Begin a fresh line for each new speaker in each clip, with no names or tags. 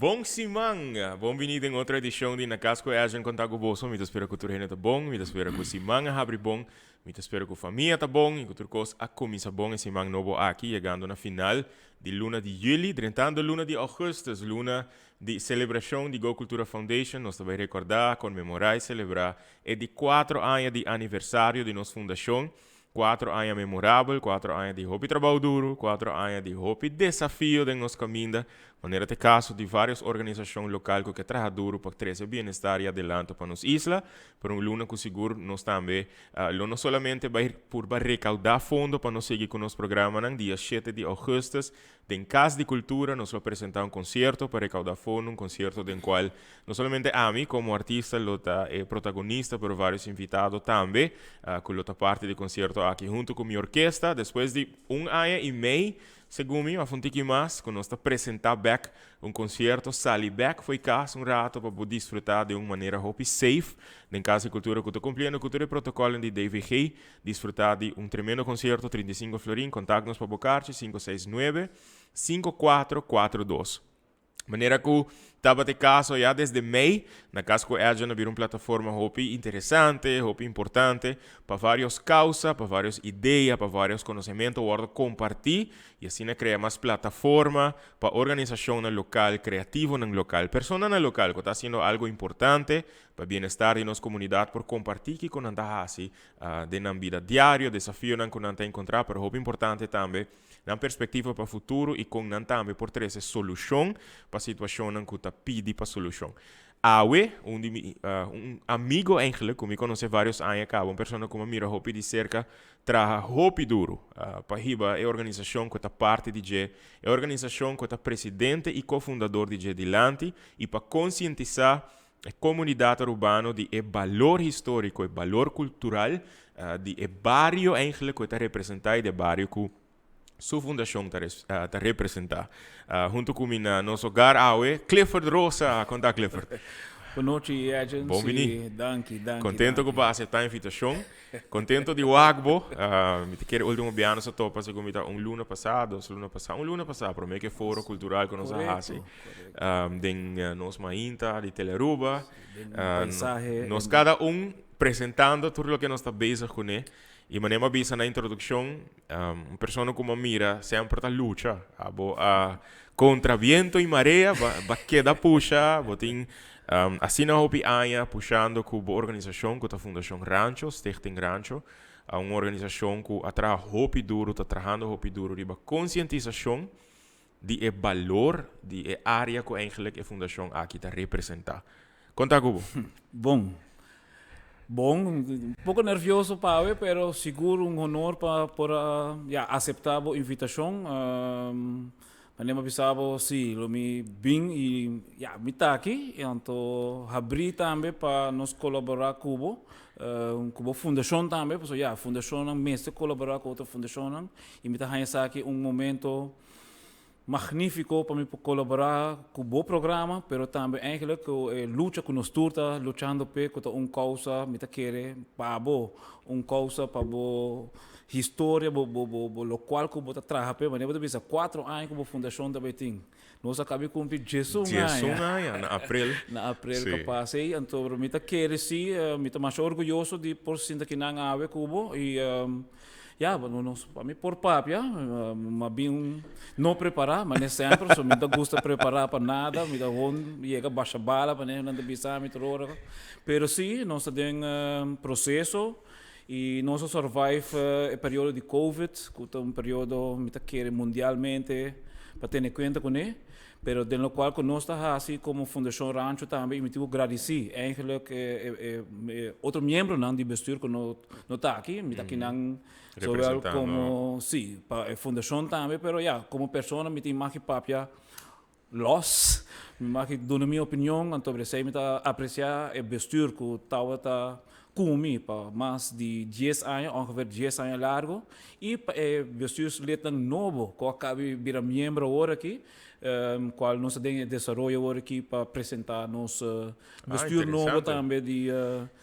Bon siman! Bon bini den otro edicion di Na Cas cu Edjean Conta cu boso. Mi ta spera cu tur hende ta bon, mi ta spera cu siman a habri bon, mi ta spera cu famia ta bon y cu tur cos a cuminsa bon e siman nobo aki, yegando na final di luna di juli, drentando luna di augustus, luna di celebracion di Go Cultura Foundation. Nos ta bay recorda, conmemora y celebra e di cuatro aña di aniversario di nos fundacion. Cuatro aña memorabel, cuatro aña di hopi trabou duru, cuatro aña di hopi desafio den nos caminda, manera ta e caso di varios organisacion local cu ke traha duru pa trece bienestar y adelanto pa nos isla, pero un luna cu sigur nos tambe lo no solamente bay purba recauda fondo pa nos sigui cu nos programanan. Dia shete di augustus Den Cas di Cultura nos lo presenta un concierto pa recauda fondo, un concierto den cual no solamente ami como artista lo ta e protagonista pero varios invitado tambe cu lo ta parti di concierto aki hunto cu mi orkesta. Despues di un aña y mei, segun mi, of un tiki mas, cu nos ta presenta bek un concierto, sali bek fo'i cas un rato pa bo disfruta den un manera hopi safe den Cas di Cultura cu ta cumpliendo cu tur e protocolnan di DVG. Disfrutá di un tremendo konsierto, 35 florin, kontakt nos pa bo karchi, 569 5442. Manera ku tabata e kaso ya desde mei, na kas ku Edjean a bira un plataforma hopi interesante, hopi importante pa varios kausa, pa varios idea, pa varios konosementu wòrdu kompartí i asina krea mas plataforma pa organisashonnan lokal, kreativonan lokal, personanan lokal ku ta hasiendo algu importante pa bienestar di nos komunidat por kompartí kiko nan ta hasi den nan bida diario, desafionan ku nan ta enkontrá, pero hopi importante tambe nan perspektiva pa futuro i kon nan tambe por trese solushon pa situashonnan ku ta pidi pa solushon. Awe, un di mi, un amigo eigenlijk ku mi konosé vários aña kaba, un persona ku mi a mira hopi di serka traha hopi duru pa hiba e organisashon ku ta parti di dje, e organisashon ku ta presidente i kofundador di dje dilanti i pa konsientisá E komunidat arubano di e balor históriko, e balor kultural di e bario eigenlijk ku e ta representá i di e bario ku su fundashon ta ta representá. Huntu ku mi na nos hogar awe, Clifford Rosa. Kon ta, Clifford?
Bon nochi, Edjean.
Bon bini.
Sí, danki, danki.
Kontento ku bo a aseptá e invitashon. Contento di wak bo. Mi ta kere ultimo bia nos a topa segun mi ta un luna pasá, dos luna pasá, un luna pasá prome ke foro cultural ku nos a hasi den nos mainta di Telearuba. Nos kada un presentando tur loke nos ta bezig kuné. I manera mi a bisa na introdukshon, un persona ku mi a mira semper ta lucha. Abo a kontra biento i marea bo a keda pusha, bo tin Asina hopi aña pushando ku bo organisashon ku ta Fundashon Rancho, Stichting Rancho, un organisashon ku a traha hopi duru, ta trahando hopi duru riba konsientisashon di e balor di e área ku eigenlik e fundashon aki ta representá. Kon ta ku bo?
Bon. Bon, un poko nervioso pawe, pero sigur un honor pa por a, ya, aseptá bo invitashon. Manera mi a bisa bo, si, lo mi bin y ya, mi ta aki, y anto habrí tambe pa nos kolaborá ku bo, ku bo fundashon tambe, pasobra ya, fundashonnan mester kolaborá ku otro fundashonnan, y mi ta haña esaki un momento magnífiko pa mi por kolaborá ku bo programa, pero tambe eigenlijk ku e lucha ku nos tur ta luchando p'e, ku ta un kousa, mi ta kere pa bo, un kousa pa bo Historia bo bo bo bo locual cu bo ta traha p'e manera bo ta bisa cuatro aña cu bo fundacion ta bay tin. Nos a cabi cumpli diesun aña.
Diesun aña na april.
Na april ca pasa ey. Anto mi ta kere si mi ta masha orguyoso di por sinta kinan awe cu bo y ya nos pa mi por papia mi a bin no prepara manera semper so mi no ta gusta prepara pa nada mi ta gewoon yega basha bala manera nan ta bisa mi tur ora pero si nos ta den proceso. Y nos a survive e periodo di Covid, cu ta un periodo mi ta kere mundialmente pa tene cuenta cune, pero den locual cu nos ta haci como Fundacion Rancho tambe y mi tin cu gradici eigenlijk e otro miembronan di bestuur cu no no ta aki, mi ta aki nan zowel como si pa e fundacion tambe, pero ya como persona mi tin mag papia Los, mi mag duna mi opinion, anto esei mi ta aprecia e bestuur cu tawata cu mi pa mas di dies aña, ongeveer dies aña largo, y pa e bestuurslidnan nobo cu a cabi bira miembro awor aki, cual nos ta den e desaroyo awor aki pa presenta nos bestuur nobo tambe di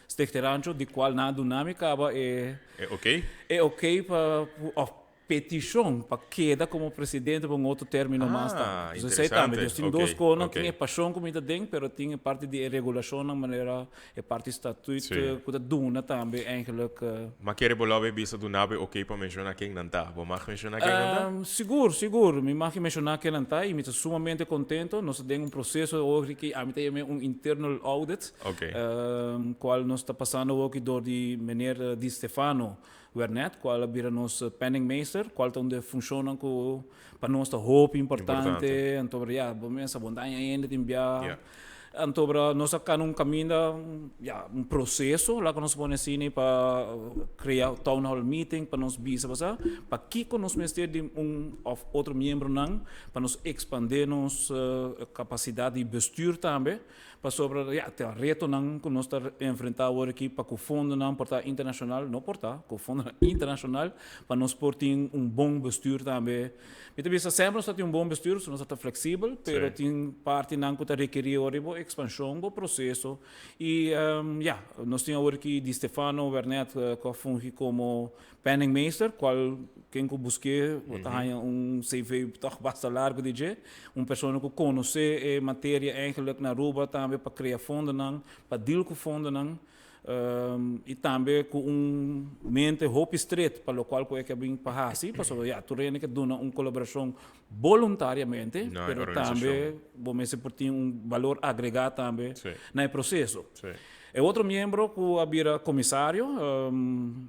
Stichting Rancho, di cual nan a duna mi caba e
E ok?
E ok pa, of. petishon pa keda komo presidente pa un otro término mas tambe.
Ah,
Entonces esei tambe.
interesante.
Dus tin dos konan, tin e pashon ku mi ta den, pero tin e parti di e regulashonnan manera e parti statuut ku ta duna tambe eigenlijk.
Ma kere bo lobe bisa duna bo e oké pa menshoná ken nan ta? Bo mag menshoná ken nan ta?
Sigur, sigur. Mi mag menshoná ken nan ta i mi ta sumamente kontento. Nos ta den un proseso awor ki ami ta yam'é un internal audit, kual nos ta pasando awor ki dor di meneer Di Stefano Wernet, kual a bira nos penningmeester, kual ta un di e funshonnan ku pa nos ta hopi importante. Anto ya, bo mester bo daña hende tin bia. Anto nos a kana un kaminda, ya, un proseso, laga nos pone asina, pa krea town hall meeting pa nos bisa basa pakiko nos mester di un òf otro miembronan pa nos ekspandé nos kapasidat di bestuur tambe. Pasobra, ya, ta retonan ku nos ta enfrentá awor aki pa ku fondonan por ta internashonal, no por ta, ku fondonan internashonal, pa nos por tin un bon bestuur tambe. Mi ta bisa semper nos ta tin un bon bestuur, so nos ta ta fleksibel, pero tin partinan ku ta rekerí awor bo ekspanshon, bo proseso. I, ya, nos tin awor aki Di Stefano Wernet ku a fungi komo Penningmeester, cual ken cu busque bo ta haña un CV toch basta largo di dje. Un persona cu conoce e materia eigenlijk na Aruba tambe pa crea fondonan, pa deal cu fondonan y tambe cu un mente hopi stret pa locual cu e ke bin pa haci, pasobra ya tur hende ke duna un colaboracion boluntariamente,
Na e
pero
organisacion.
tambe bo mester por tin un balor agrega tambe na e proceso. E otro miembro cu a bira comisario,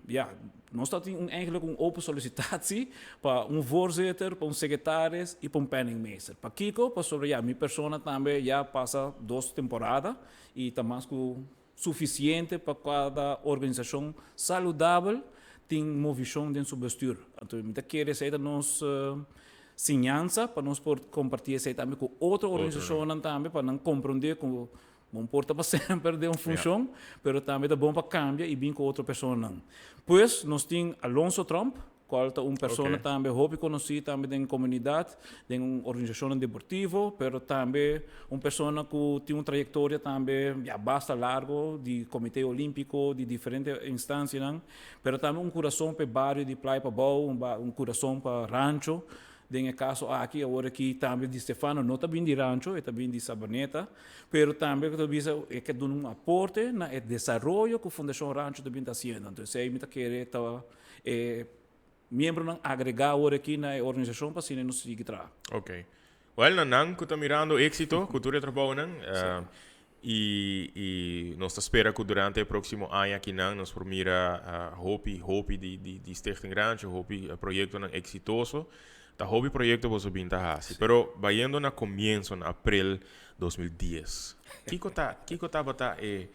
ya, nos ta tin un eigenlijk un open solicitatie pa un voorzitter, pa un secretaris y pa un penningmeester. Pakico? Pasobra ya mi persona tambe ya pasa dos temporada y ta mas cu suficiente pa cada organisacion saludabel tin movicion den su bestuur. Anto mi ta kere esey ta nos siñansa pa nos por comparti esey tambe cu otro organisacionnan tambe pa nan comprende cu bon por ta pa semper den un funcion, pero tambe ta bon pa cambia y bin cu otro personanan. Pues nos tin Alonso Tromp, cual ta un persona tambe hopi conoci tambe den comunidad, den un organisacionnan deportivo, pero tambe un persona cu tin un trayectoria tambe ya basta largo di Comite Olimpico, di diferente instancianan, pero tambe un curason pa e bario di Playa Pabao, un curason pa Rancho. Den e caso aki, awor aki tambe Di Stefano no ta bin di Rancho, e ta bin di Sabaneta, pero tambe ta bisa e ke duna un aporte na e desaroyo cu Fundacion Rancho ta bin ta haciendo. Entonces esey mi ta kere ta e miembronan agregá awor aki na e organisashon pa asina nos sigui traha.
Ok. Wel, na nan ku ta mirando éksito ku tur e trabounan i i nos ta spera ku durante e próksimo aña akinan nos por mira hopi hopi di di di Stichting Rancho, hopi proyektonan eksitoso. Ta hopi proyekto boso bin ta hasi. Pero bayendo na komienso na aprel 2010, kiko ta kiko tabata e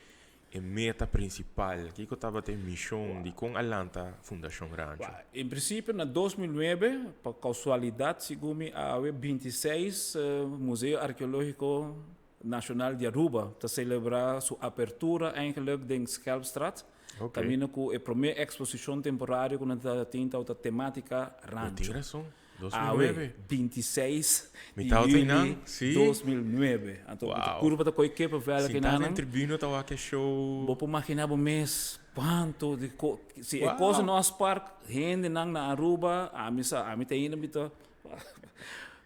E meta prinsipal, kiko tabata e mishon di kon a lanta Fundashon Rancho?
En prinsipio na 2009, pa kausualidat segun mi awe 26 Museo Arkeologiko Nashonal di Aruba ta selebrá su apertura eigenlijk den Schelpstraat, kaminda ku e promé eksposishon temporario ku nan ta tin tabata temátika Rancho.
Bo tin rason.
Awe, 26 di juli 2009. Anto bo ta curva ta coy kepa vela
ki
nan.
Sinta den tribuna ta wak e show.
Bo por magina bo mes cuanto di co si e cosa no a spark hendenan na Aruba, ami sa, ami te ainda mi ta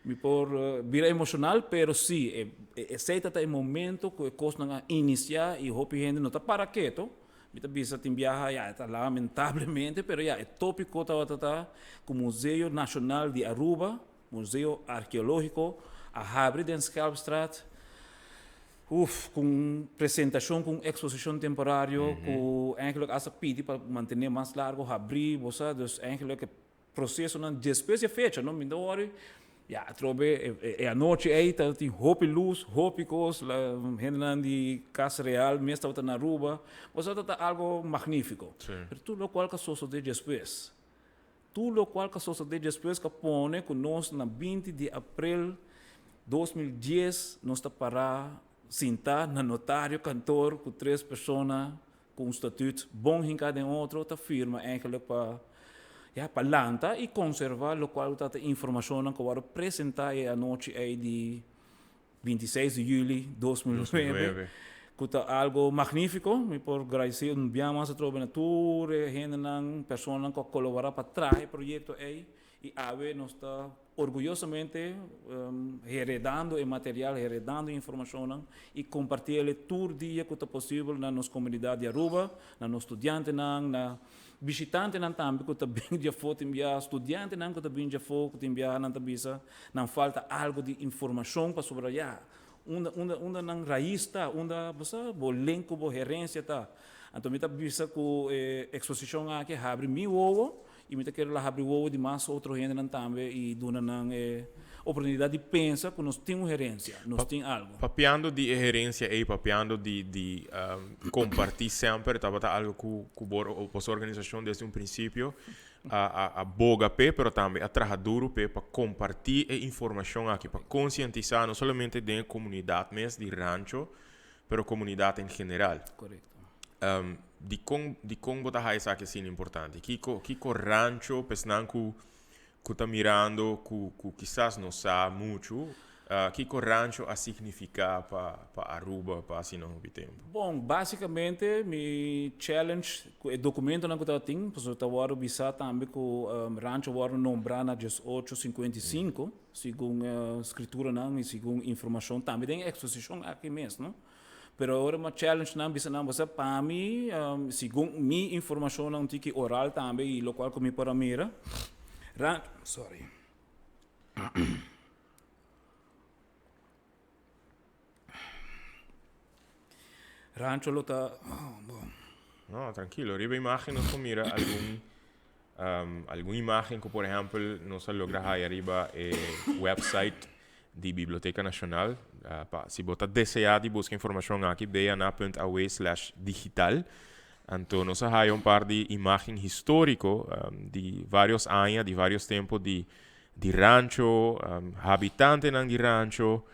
mi por bira emocional, pero si esey ta ta e momento cu e cosnan a inicia y hopi hende no ta para keto. Mi ta bisa tin biaha, ya, e ta lamentablemente, pero ya, e tópiko tabata ta ku Museo Nashonal di Aruba, Museo Arkeológiko, a habri den Schelpstraat, uf, ku un presentashon, ku un eksposishon temporario, ku eigenlijk asta pidi pa mantené mas largo habrí, bo sa, dus eigenlijk e Procesonan despues di e fecha, no? Mi ta wòri, ya, atrobe e anochi ei tabatin hopi lus, hopi kos, hendenan di Cas Real mes tabata na Aruba, bo sa tabata algo magnifico. Pero tur lokual ku a sosode despues, tur lokual ku a sosode despues ku a pone ku nos na 20 di april 2010 nos ta pará sintá na notario kantor ku tres persona Ku un statuut bon hinká den otro ta firma eigenlijk pa ya pa lanta i konservá lokual ku ta informashonnan ku wòrdu presentá e anochi ei di 26 di yüli 2009. Ku ta algo magnífiko. Mi por gradisí un bia mas atrobe na tur e hendenan, personanan ku a kolaborá pa traha e proyekto ei i awe nos ta orguyosamente heredando e material, heredando e informashonnan i kompartí el tur dia ku ta posibel na nos komunidat di Aruba, na nos studiantenan, na bishitantenan tambe ku ta bin di afó tin bia, studiantenan ku ta bin di afó ku tin biaha nan ta bisa nan falta algo di informashon pasobra ya Unda, unda, unda nan rais ta, unda, bo sa, bo link ku bo herensia ta. Anto mi ta bisa ku e eksposishon aki a habri mi wowo i mi ta kere lo habri wowo di mas otro hendenan tambe i duna nan e oportunidat di pensa ku nos tin un herensia, nos tin algu.
Papiando di e herensia ei, papiando di di kompartí semper tabata algu ku ku bo boso organisashon desde un prinsipio a a a boga p'e, pero tambe a traha duru p'e pa kompartí e informashon aki, pa konsientisá no solamente den e komunidat mes di Rancho, pero komunidat en general.
Korekto.
Dikon dikon bo ta haña esaki asina importante? Kiko kiko Rancho pa esnan ku ku ta mirando ku ku kisas no sa muchu, Kiko Rancho a signifiká pa pa Aruba pa asina hopi tempu?
Bon, básikamente mi challenge ku e dokumentonan ku tabatin, pasobra ta wòrdu bisá tambe ku Rancho wòrdu nombrá na diesocho sinkuenta i sinku, segun skrituranan i segun informashon tambe den e eksposishon aki mes, no? Pero ora mi a challenge nan, bisa nan, boso pa mi, segun mi informashonnan un tiki oral tambe i lokual ku mi por a mira, Rancho, sorry. Rancho lo ta bon.
No, trankilo. Riba imagen nos por mira algun algun imagen ku por ehèmpel nos a logra haya riba e website di Biblioteka Nashonal. Pa si bo ta deseá di buska informashon aki bna punt aw slash digital. Anto nos a haya un par di imagen históriko di vários aña, di vários tempu di di Rancho, habitantenan di Rancho,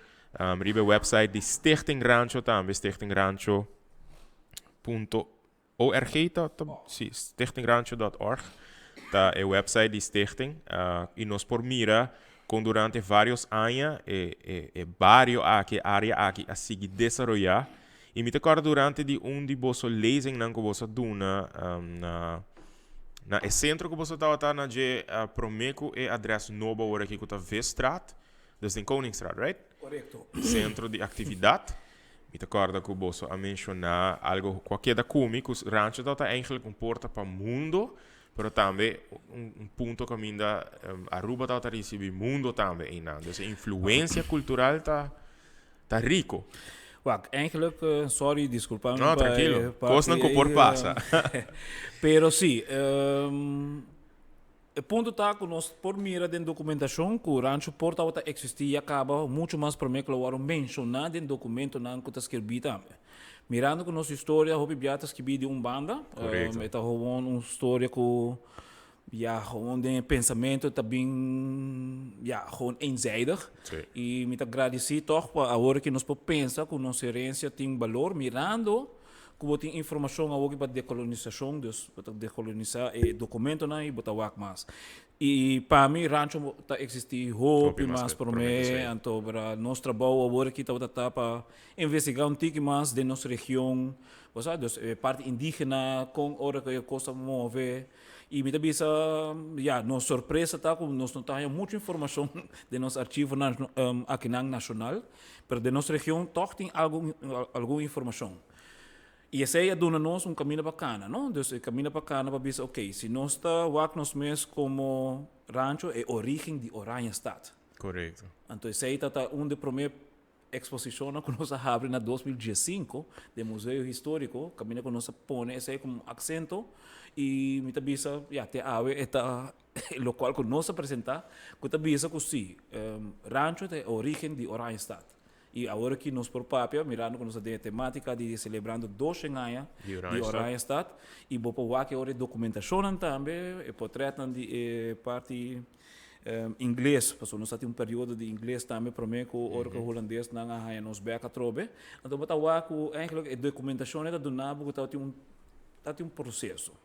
riba e website di Stichting Rancho tambe, stichtingrancho punto org ta, ta, si, stichtingrancho dot org ta e website di Stichting, y nos por mira con durante varios aña e, e, e bario aki, e area aki a sigui desaroya. Y mi ta corda durante di un di boso lezingnan cu boso a duna na Na e sentro ku boso tabata na dje promé ku e adrès nobo awor aki ku ta Visstraat, dus den Koningstraat, right?
Korekto.
Sentro di aktividat. Mi ta kòrda ku boso a menshoná algo ku a keda ku mi, ku Rancho tabata eigenlijk un porta pa mundo, pero tambe un punto kaminda Aruba tabata risibí mundo tambe einan. Dus e influensia kultural ta Ta rico.
Wak, eigenlijk, sorry, disculpa
mi. No, tranquilo. Cosnan cu por pasa.
Pero sí, e punto ta cu nos por mira den documentacion cu Rancho por tabata existi ya caba mucho mas prome cu lo worde menciona den documentonan cu ta skirbi tambe. Mirando cu nos historia hopi bia ta skirbi di un banda, e ta gewoon un storia cu Ja, gewoon den e pensamento ta bin, ja, gewoon eenzijdig.
Sí.
Y mi ta gradici toch pa awor ki nos por pensa cu nos herencia tin balor, mirando cu bo tin informacion awor ki pa decolonisacion, dus bo ta decolonisa e documentonan y bo ta wak mas. Y pa mi Rancho ta existi hopi mas prome, anto bra nos trabou awor ki tabata ta pa investiga un tiki mas den nos region, bo sa, dus e parti indigena, con ora cu e cos ta move. Y mi ta bisa, ya, nos sorpresa ta cu nos no ta haya mucho informacion den nos archivonan akinan nacional, pero den nos region toch tin algo, algun informacion. Y esey a duna nos un camino pa cana, no? Dus e camino pa cana pa bisa, ok, si nos ta wak nos mes como rancho, e origen di Oranjestad.
Correcto.
Anto esey ta ta un de prome Eksposishonnan ku nos a habri na 2015 den Museo Históriko, kaminda ku nos a pone esei komo aksento i mi ta bisa, ya, te awe e ta lokual ku nos a presentá, ku ta bisa ku sí, Rancho ta e orígen di Oranjestad. I awor aki nos por papia, mirando ku nos ta den e temátika di selebrando doshen aña di Oranjestad, i bo por wak e ora e dokumentashonnan tambe, e portrètnan di e parti. Ingles, pasobra nos a tin un periodo di ingles tambe prome ku ora ku e hulandesnan a haña nos bek atrobe. Anto bo ta wak ku eigenlijk e dokumentashon e ta duna bo ku tabatin un tabatin un proseso.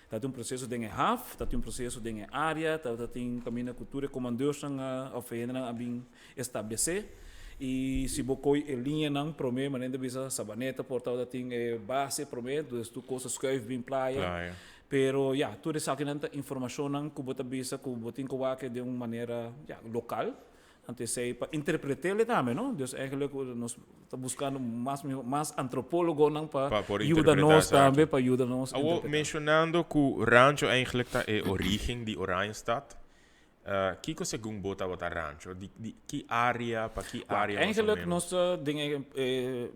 Tabatin un proseso den e haf, tabatin un proseso den e área, tabatin kaminda ku tur e komandeursnan a òf e hendenan a bin establesé. Y si bo coy e liñanan prome, manera ta bisa Sabaneta por tabata tin e base prome, dus tur cos a schuif bin playa.
Playa.
Pero ya, tur esakinan ta informacionnan cu bo ta bisa cu bo tin cu wak den un manera, ya, local. Anto esey pa interpretele tambe, no? Dus eigenlijk nos ta buscando mas miho, mas antropologonan pa
Pa por
yuda
interpreta
nos
esaki.
tambe, pa yuda nos
Awo,
interpreta.
mencionando cu rancho eigenlijk ta e origen di Oranjestad, Kiko segun bo tabata rancho? Di di ki area, pa ki
Wak,
area mas o
eigenlijk
menos?
nos ta den e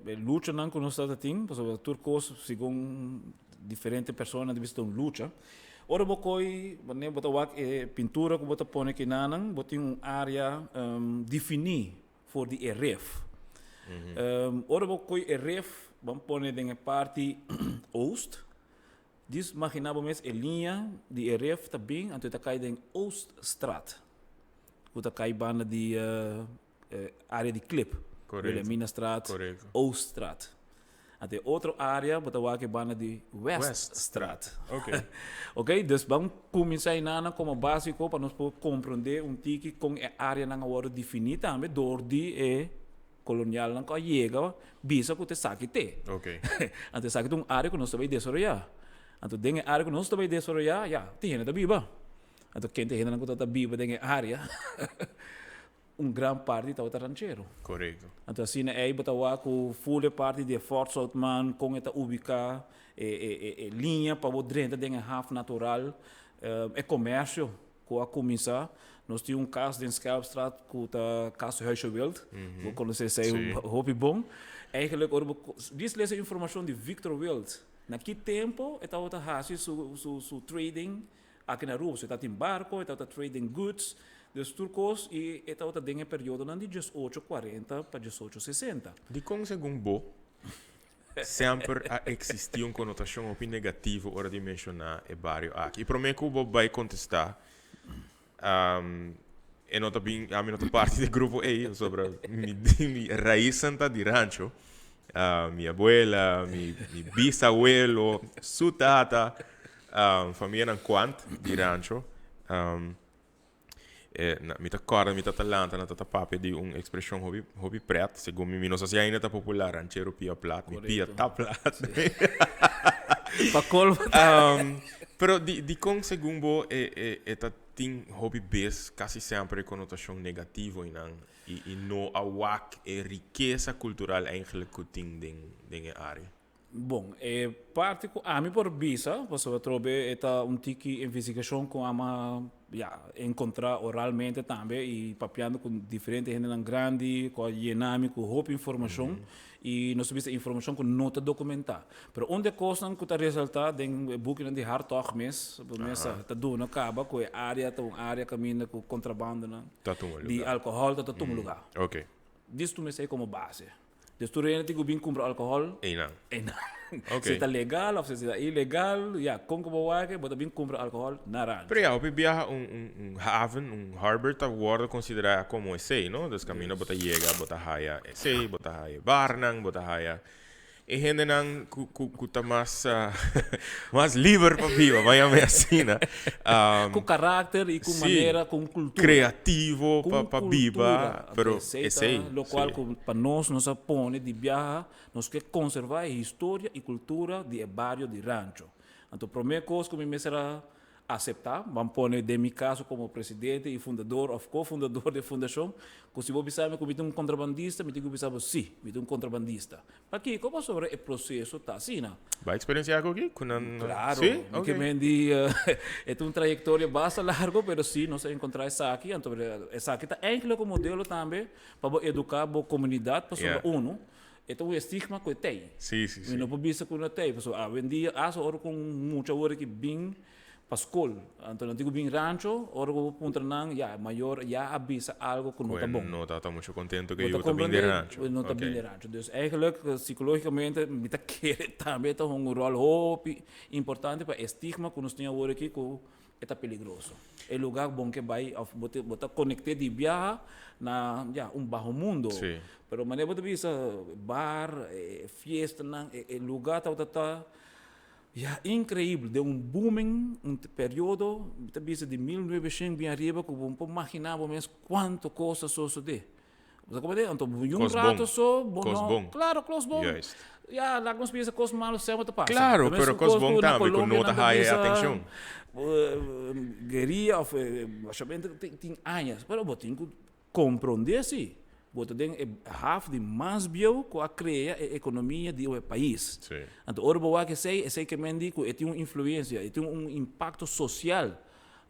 e luchanan ku nos ta tin, pasobra tur kos segun diferente persona ta bisa ta un lucha. Ora bo koi, wanneer bo ta wak e pintura ku bo ta pone kinanan, bo tin un area definí for di e ref. Ora bo koi e ref, bo pone den e parti oost, Dis magina bo mes e liña di e ref ta bin anto e ta kai den Ooststraat ku ta kai banda di area di Klip, Wilhelminastraat, Ooststraat. Anto e otro area bo ta wak e banda di Weststraat. Ok, dus ban kuminsá enanan komo básiko pa nos por komprondé un tiki kon e areanan a wòrdu definí tambe dor di e Kolonialnan ku a yega bisa ku ta esaki te. Anto esaki ta un área ku nos ta bai desaroyá. Anto den e área ku nos ta bai desaroyá, ya, tin hende ta biba. Anto ken ta e hendenan ku ta biba den e área? Un gran parti tabata ranchero. Anto asina ei bo ta wak ku ful e parti di e Fort Zoutman, kon e ta ubiká, e liña pa bo drenta den e haf natural, e komersio. Ku a kuminsá. Nos tin un kas den Schelpstraat ku ta Kas Huisje Wild. Bo konosé esei hopi bon. Eigenlijk ora bo djis lesa informashon di Victor Wild, na ki tempu e tabata hasi su su su trading aki na Aruba. So e tabatin barko, e tabata trading goods, dus tur kos i e tabata den e periodonan di diesocho kuarenta pa diesocho sesenta.
Dikon segun bo Semper a existi un connotacion hopi negativo ora di menciona e bario aki. Y prome cu bo bay contesta, e no ta bin, ami no ta parti di e grupo ey, pasobra mi, mi raiznan ta di rancho. Mi abuela, mi, mi bisabuelo, su tata, famianan cuant di rancho. E, na, mi ta kòrda mi tata lanta na tata papia di un ekspreshon hopi, hopi pret. Segun mi, mi no sa si ainda ta popular, ranchero pia plat, mi pia ta plat.
Pa colmo.
Pero di, dikon segun bo e, e, e ta tin hopi bes, kasi semper e konotashon negativo einan i, i no a wak e rikesa kultural eigenlijk ku tin den, den e área?
Bon, e parti ku ami por bisa, pasobra atrobe e ta un tiki investigashon ku ami a, ya, enkontrá oralmente tambe i papiando ku diferente hendenan grandi ku a yena mi ku hopi informashon i nos ta bisa informashon ku no ta dokumentá. Pero un di e kosnan ku ta resaltá den e bukinan di Hartog mes, bo mes sa ta duna kaba ku e área ta un área kaminda ku kontrabandonan di alkohòl ta tuma lugá. Dis tuma esei komo base. Dus tur hende tin ku bin kumpra alkohòl.
Einan.
Einan.
Ok.
Si ta legal òf si ta ilegal, ya, kon ku bo wak, bo ta bin kumpra alkohòl na rancho.
Pero ya, hopi biaha un, un, un haven, un harbor ta wòrdu konsiderá komo esei, no? Dus kaminda bo ta yega, bo ta haya esei, bo ta haya e barnan, bo ta haya E hendenan ku ku ku ta mas mas liber pa biba, ban yam'e asina.
Ku karakter i ku manera, ku un kultura.
Kreativo pa pa biba, pero
esei ta lokual ku pa nos, nos a pone di biaha, nos ke konservá e historia i kultura di e bario di Rancho. Anto promé kos ku mi mester a Aseptá, ban pone den mi kaso komo presidente i fundador òf ko-fundador di e fundashon, ku si bo bisa mi ku mi ta un kontrabandista, mi tin ku bisa bo si, mi ta un kontrabandista. Pakiko? Pasobra e proseso ta asina.
Bo a eksperensiá ku aki? Ku nan.
Klaro,
Sí?
mi
Ok.
ke men di e ta un trayektoria basta largo, pero si nos a enkontrá esaki, anto esaki ta eindelijk un modelo tambe pa bo eduká bo komunidat, pasobra unu, E ta un estigma ku e tei.
Sí, sí, sí.
Mi no por bisa ku no tei, pasobra awendia asta ora ku un mucha awor aki bin pa skol, anto nan tin ku bin rancho, ora ku bo puntra nan, ya, e mayor ya a bisa algo ku no ta bon.
Ku e no tabata mucho kontento ku e
Bo ta
yu ta bin di
komprende?
rancho.
No ta bin
Ok.
di rancho. Dus eigenlijk psikologikamente mi ta kere tambe ta hunga un ròl hopi importante pa e stigma ku nos tin awor aki ku E ta peligroso. E lugar bon ke bai of bo te bo ta conecte di biaha na ya un baho mundo.
Sí.
Pero manera bo ta bisa bar, e fiestanan, e e lugar tabata ta ya increibel den un booming, un periodo mi ta bisa di 1900 bin ariba ku bo no por magina bo mes cuanto cos a sosode. Bo ta comprende? Anto un
Cos
rato
bon.
so bo
Cos
no
bon.
Claro, cos bon.
Juist.
Ya, laga nos bisa cos malo semper ta pasa.
Claro,
Ta
pero
mesun
cos
cos
bon
cu na
tambe cu
Colombia
no ta
nan ta
haya e
bisa
atencion.
guerilla of bashamente tin añas. Pero bo tin cu comprende si bo ta den e haf di mas bieu cu a crea e economia di e pais. Anto ora bo wak esey, esey ke men di cu e tin un influencia, e tin un impacto social.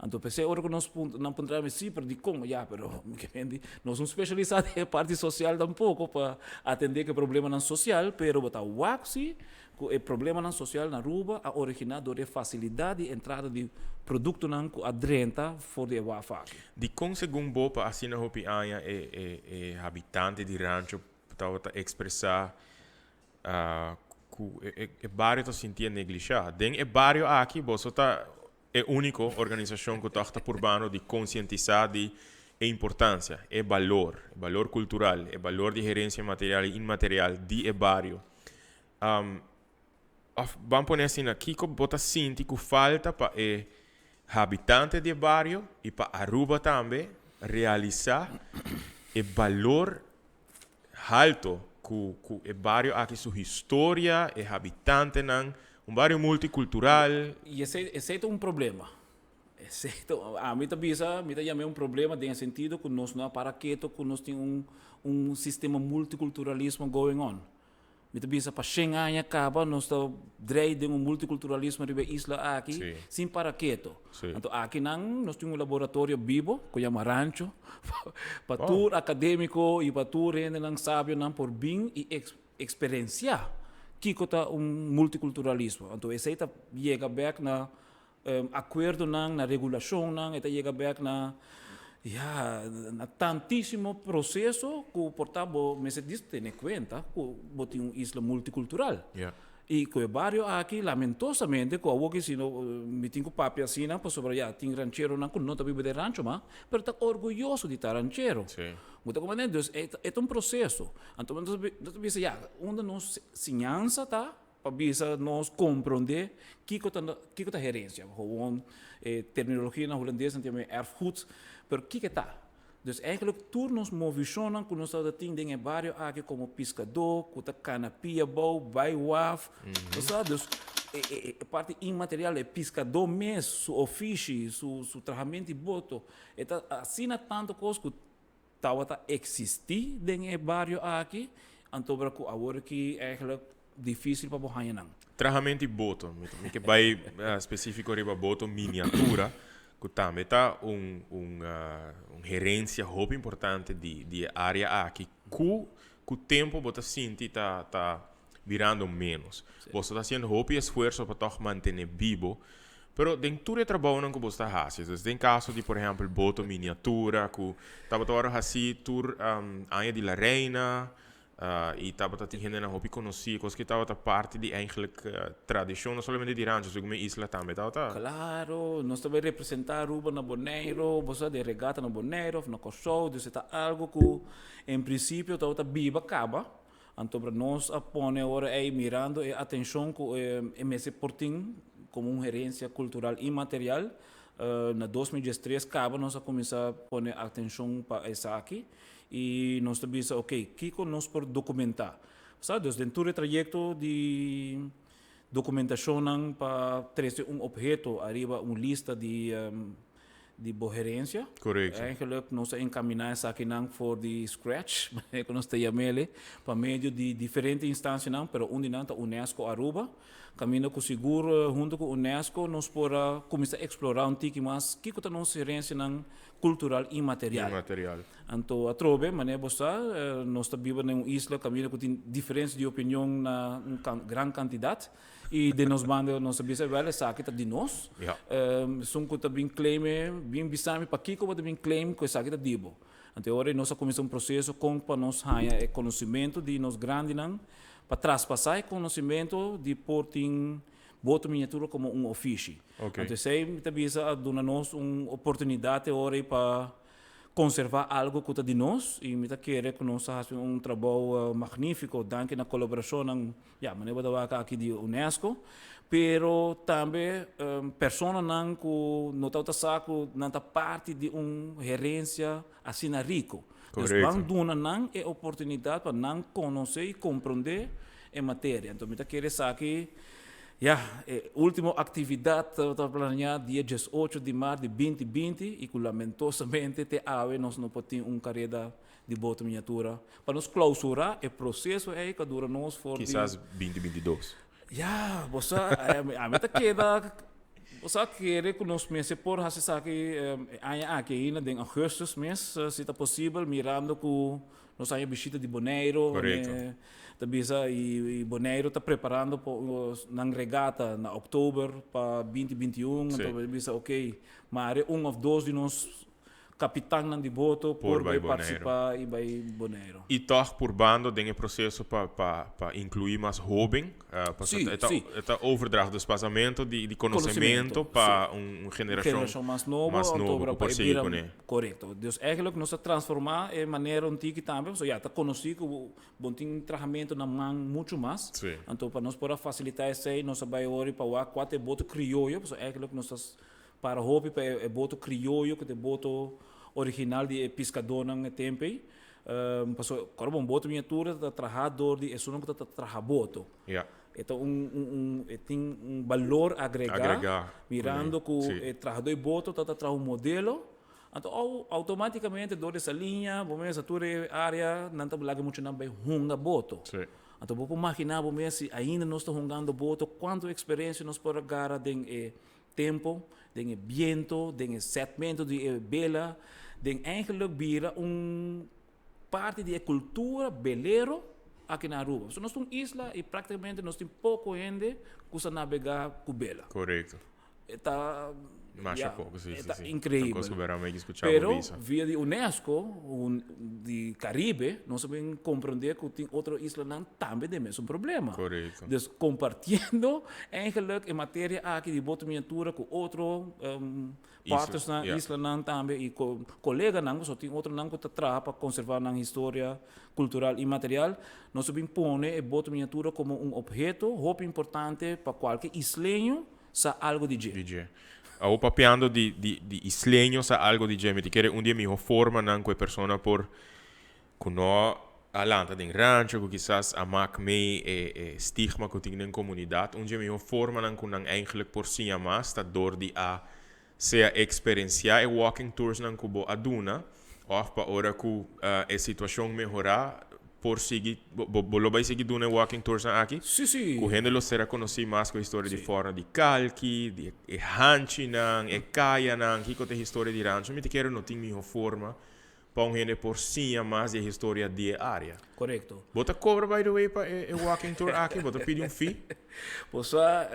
Anto p'esey ora cu nos puntra, nan puntra mi, si, pero dicon? Ya, pero mi ke men di, nos no specialisa den e parti social tampoco pa atende cu e problemanan social, pero bo ta wak si cu e problemanan social na Aruba a origina door e facilidad di entrada di productonan cu a drenta for di e waf aki.
Dikon segun bo pa asina hopi aña e e e habitante di rancho tabata expresa cu e e bario ta sintié neglisha? Den e bario aki boso ta e unico organisacion cu tog ta purbando di concientisa di e importancia, e balor, e balor cultural, e balor di herencia material y inmaterial di e bario. Of ban pone asina, kiko bo ta sinti ku falta pa e habitante di e bario i pa Aruba tambe realisá e balor halto ku ku e bario aki su historia, e habitantenan, un bario multikultural.
I esei esei ta un problema. Esei ta, ami ta bisa, mi ta yam'é un problema den e sentido ku nos no a para keto ku nos tin un un sistema multikulturalismo going on. Mi ta bisa pa shen aña kaba nos ta drei den un multikulturalismo riba e isla aki sin para keto. Anto akinan nos tin un laboratorio bibo ku yama Rancho pa tur akademiko i pa tur hendenan sabionan por bin i eksperensiá kiko ta un multikulturalismo. Anto esei ta yega bèk na Akuerdonan, na regulashonnan, e ta yega bèk na, ya, na tantísimo proseso ku por ta bo mester dis tene kuenta ku bo tin un isla multikultural. I ku e bario aki lamentosamente ku awor ki si no mi tin ku papia asina pasobra ya tin rancheronan ku no ta biba den rancho mas pero ta orguyoso di ta ranchero. Bo ta komprende? Dus e ta un proseso. Anto nos ta bisa ya unda nos siñansa ta Pa bisa nos komprondé kiko ta kiko ta herensia. Gewoon e terminologia na hulandes nan ta yama erfgoed, pero kiko e ta? Dus eigenlijk tur nos movishonnan ku nos tabata tin den e bario aki komo piskadó ku ta kana pia bou bai waf, bo sa? Dus e e e parti inmaterial, e piskadó mes, su ofishi, su su trahamento di boto, e ta asina tantu kos ku Tabata existi den e bario aki, antobra cu awor aki eigenlijk dificil pa bo haña nan.
Trahamento di boto, mi ke bai specifico riba boto miniatura, cu tambe ta un un un herencia hopi importante di di e area aki, cu cu tempo bo ta sinti ta ta birando menos. Boso ta haciendo hopi esfuerzo pa tog mantene bibo, pero den tur e trabounan cu boso ta haci, dus den caso di por ehempel boto miniatura cu tabata worde haci tur aña di La Reina y tabata tin hendenan hopi conoci, cos ki tabata parti di eigenlijk tradicion no solamente di Rancho sino mi isla tambe tabata.
Claro, nos ta bay representa Aruba na Boneiro, bo sa den regata na Boneiro of na Corsou, dus e ta algo cu en principio tabata biba caba. Anto nos a pone ora ei mirando e atencion cu e mester por tin como un herencia cultural inmaterial, na 2013 caba nos a cuminsa pone atencion pa esaki y nos ta bisa ok, kico nos por documenta? Sa, dus den tur e trayecto di documentacionnan pa trece un obheto ariba un lista di di bo herencia.
Correcto.
Eigenlijk nos a encamina esakinan for di scratch, manera cu nos ta yam'ele, pa medio di diferente instancianan, pero un di nan ta UNESCO Aruba, caminda cu sigur hunto cu UNESCO nos por a cuminsa explora un tiki mas kico ta nos herencianan cultural inmaterial.
Inmaterial.
Anto atrobe, manera bo sa, nos ta biba den un isla caminda cu tin diferencia di opinion na un gran cantidad. I den nos banda nos a bisa, wèl esaki ta di nos. Esun ku ta bin claim e, bin bisa mi pakiko bo ta bin claim ku esaki ta di bo. Anto e ora ei nos a kuminsá un proseso kon pa nos haña e konosementu di nos grandinan, pa traspasá e konosementu di por tin boto miniatura komo un ofishi. Anto esei mi ta bisa a duna nos un oportunidat e ora ei pa. konservá algu ku ta di nos i mi ta kere ku nos a hasi un trabou magnífiko danki na kolaborashonnan, ya, manera bo ta wak aki di UNESCO, pero tambe personanan ku no tabata sa ku nan ta parti di un herensia asina riku. Dus ban duna nan e oportunidat pa nan konosé i komprondé e materia. Anto mi ta kere esaki, ya, e ultimo aktividat tabata planeá dia diesocho di mart di binti binti i ku lamentosamente te awe nos no por tin un kareda di boto miniatura pa nos klousurá e proseso ei ku a dura nos for di.
Kisas binti bintidos.
Ya, bo sa, ami ta keda, bo sa kere ku nos mester por hasi esaki e aña aki ainda den augustus mes, si ta posibel, mirando ku nos haña bishita di Boneiru, ta bisa i Boneiru ta preparando pa nan regata na oktober pa binti 21, anto ta bisa ok, mare un òf dos di nos Kapitannan di boto por bai partisipá i bai Boneiru.
I tòg purbando den e proseso pa pa pa inkluí mas hóben, pasobra e ta e ta overdracht, dus pasamento di di konosementu pa un generashon
mas nobo ku por sigui kuné. Korekto. Dus eigenlijk nos a transformá e manera un tiki tambe, pasobra ya ta konosí ku bo tin trahamentu na man muchu mas. Anto pa nos por a fasilitá esei nos a bai ori pa wak kua ta e boto krioyo, pasobra eigenlijk nos ta Para hopi pa e boto krioyo ku ta e boto original di e piskadónan e tempu ei. Pasobra kòrda bo un boto miniatura ta trahá dor di esunnan ku ta traha boto. E ta un un e tin un balor agregá mirando ku e trahadó di boto ta traha un modelo. Anto outomátikamente dor di esa liña bo mes a tur e área nan ta laga muchanan bai hunga boto. Anto bo por maginá bo mes si ainda nos ta hungando boto kuantu eksperensia nos por a gara den e tempo, den e biento, den e setmento di e bela, den eigenlijk bira un parti di e cultura belero aki na Aruba. Pasobra nos ta un isla y practicamente nos tin poco hende cu sa nabega cu bela.
Correcto.
E ta
Masha poco, si,
e
si,
ta
si.
increibel.
Ta cos cu bera mi escucha bo
Pero
bisa.
via di UNESCO, un, di Caribe, nos a bin comprende cu tin otro islanan tambe den mesun problema.
Correcto.
Dus compartiendo eigenlijk e materia aki di boto miniatura cu otro partnersnan, islanan tambe y coleganan, pasobra tin otronan cu ta traha pa conserva nan historia cultural y material, nos a bin pone e boto miniatura como un obheto hopi importante pa cualke isleño sa algo di dje.
Di dje. Awor papiando di di di isleño sa algo di dje, mi ta kere un di e miho formanan cu e persona por Ku no a lanta den rancho, ku kisas a mak mee e e stigma ku tin den komunidat. Un dje mihó formanan ku nan eigentlik por siña mas ta dor di a sea eksperensiá e walking toursnan ku bo a duna òf pa ora ku e situashon mehorá por sigui bo bo lo bai sigui duna e walking toursnan aki
Sí, sí.
ku hende lo ser a konosí mas ku e historia di Fòrno di Kalki, di e hanchinan, e kayanan, kiko ta e historia di rancho. Mi ta kere no tin mihó forma Pa un hende por siña mas di e historia di e área.
Korekto.
Bo ta kobra by the way pa e walking tour aki? Bo ta pidi un fee?
Bo sa,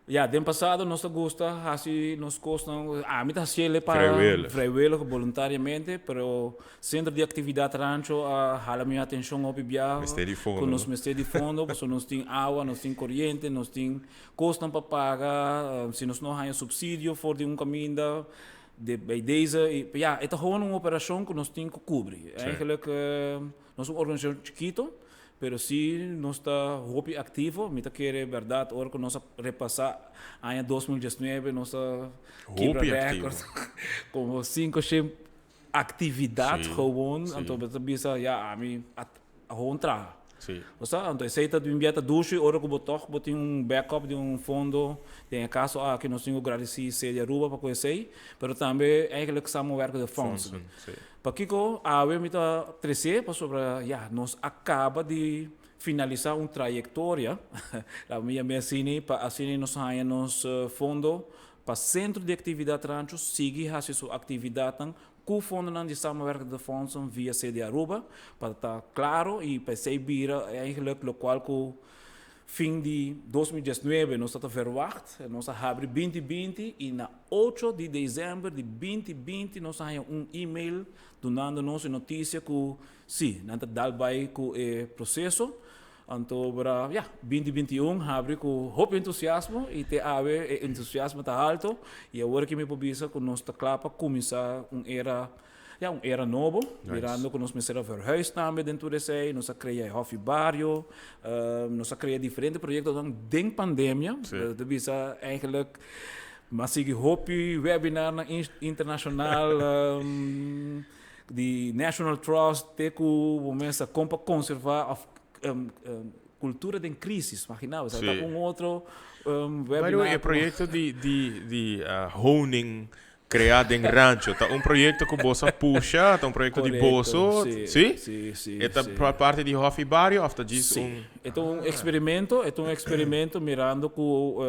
ya, den pasado nos ta gusta hasi nos kosnan, ami ta hasiel pa
Vrijwillig.
vrijwillig, boluntariamente, pero Centro di Actividad Rancho a hala mi atencion hopi bia
Mester di fondo,
ku nos
no?
mester di fondo, pasobra nos tin awa, nos tin koriente, nos tin kosnan pa paga, si nos no haña subsidio for di un kaminda, De, bij deze, ja, e ta gewoon un operacion cu nos tin cu cubri. Eigenlijk, nos un organisacion chikito, pero si nos ta hopi activo. Mi ta kere berdad, ora cu nos a repasa aña 2019, nos a kibra
Hopi activo.
record como cinco shen actividad gewoon. Anto bo ta bisa, ja, ami a gewoon traha. Bo sa? Anto esei ta bin bia ta dushi ora ku bo tòg bo tin un backup di un fondo. Den e kaso aki nos tin ku gradisí Sede Aruba pa ku esei, pero tambe eigenlijk samenwerkende fondsen. Pakiko awe mi ta tres'é? Pasobra ya, nos a kaba di finalisá un trayektoria, laat mi yam'é asina, pa asina nos haña nos fondo pa Sentro di Aktividat Rancho sigui hasi su aktividatnan Ku fondonan di Samenwerkende Fondsen via CD Aruba pa ta klaro i pa esei bira eigenlijk lokual ku fin di 2019 nos ta ta verwacht. Nos a habri 2020 i na ocho di desèmber di 2020 nos a haña un email dunando nos e notisia ku si, nan ta dal bai ku e proseso. Anto bra, ya, 2021 habri ku hopi entusiasmo i te awe e entusiasmo ta halto i awor aki mi por bisa ku nos ta kla pa kuminsá un era, ya, un era nobo, mirando ku nos mester a verhuis tambe den tur esei, nos a krea e Hòfi Bario, nos a krea diferente proyektonan den pandemia, ta bisa eigenlijk mi a sigui hopi webinarnan internashonal. Di National Trust te ku bo mester kon pa konservá òf kultura den krisis, imagina bo, sa ta un otro webinar.
By the way, e proyekto di di di honing kreá den rancho ta un proyekto ku boso a pusha, ta un proyekto di boso?
Si? Si, si.
E ta parti di Hòfi Bario òf ta djis un?
Si, e ta un eksperimento, e ta un eksperimento mirando ku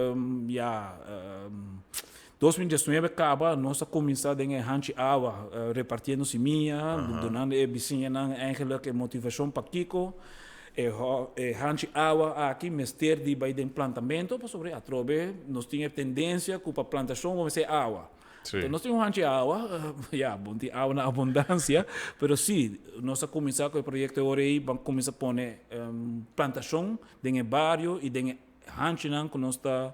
ya. 2019 kaba nos a kuminsá den e hanchi awa repartiendo simia, dunando e bisiñanan eigenlijk e motivashon pakiko e e hanchi awa aki mester di bai den plantamento pasobra atrobe nos tin e tendensia ku pa plantashon bo mester awa. Enton nos tin un hanchi awa, ya bo tin awa na abundansia, pero si nos a kuminsá ku e proyekto e ora ei ban kuminsá pone plantashon den e bario i den e Hanchinan ku nos ta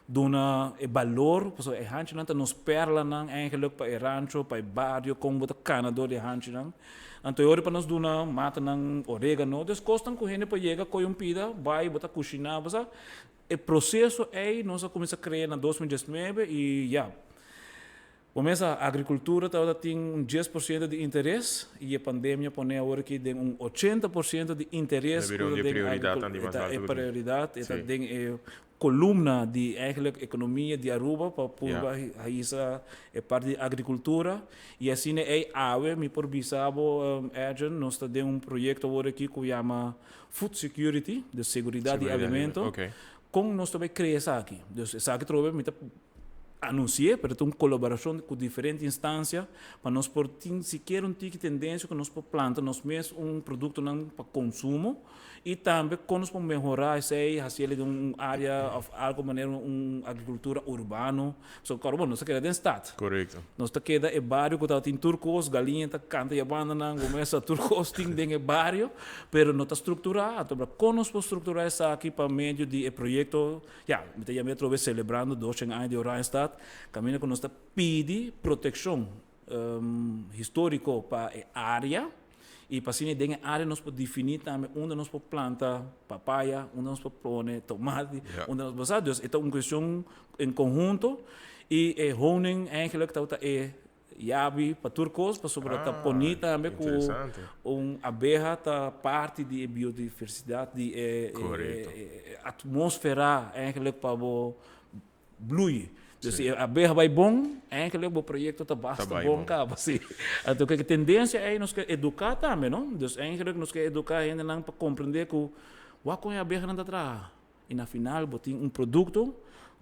duna e balor, pasobra e hanchinan ta nos perlanan eigenlijk pa e rancho, pa e bario, kon bo ta kana dor di e hanchinan. Anto e ora pa nos duna matanan oregano, des kosnan ku hende por yega kohe un pida, bai bo ta kushiná, bo sa. E proseso ei nos a kuminsá krea na 2019 i ya. Bo mes a agricultura tabata tin un 10% di interes y e pandemia pone awor aki den un 80% di interes
cu ta
den agricultura. E prioridad, e ta den e columna di eigenlijk economia di Aruba pa purba hisa e parti di agricultura y asina ey awe mi por bisa bo Edjean nos ta den un proyecto awor aki cu yama food security, dus seguridad di alimento, con nos ta bay crea esaki? Dus esaki trobe mi ta Anunsi'é, pero ta un kolaborashon ku diferente instansia pa nos por tin sikiera un tiki tendensia ku nos por planta nos mes un produktonan pa konsumo i tambe kon nos por mehorá esei, hasiel den un área òf algu manera un agrikultura urbano. Pasobra kòrda bo, nos ta keda den stat.
Korekto.
Nos ta keda e bario ku tabatin tur kos, galiña ta kanta i a bandanan, bo mes sa tur kos tin den e bario, pero no ta strukturá. Anto kon nos por strukturá esaki pa medio di e proyekto Ya, mi ta yam'é atrobe selebrando 200 aña di Oranjestad, kaminda ku nos ta pidi protekshon históriko pa e área i pa asina den e área nos por definí tambe unda nos por planta papaya, unda nos por pone tomati, unda nos por sa. Dus e ta un kuestion en konhunto i e honing eigenlijk tabata e Yabi pa tur kos pasobra ta poni tambe ku un abeha ta parti di e biodiversidat di e atmosfera eigenlijk pa bo blui. Dus si e abeha bai bon eigenlijk bo proyekto ta basta bon kaba si. Anto ku e tendensia ei nos ke eduká tambe no. Dus eigenlijk nos ke eduká hendenan pa komprende ku wak kon e abehanan ta traha. I na final bo tin un produkto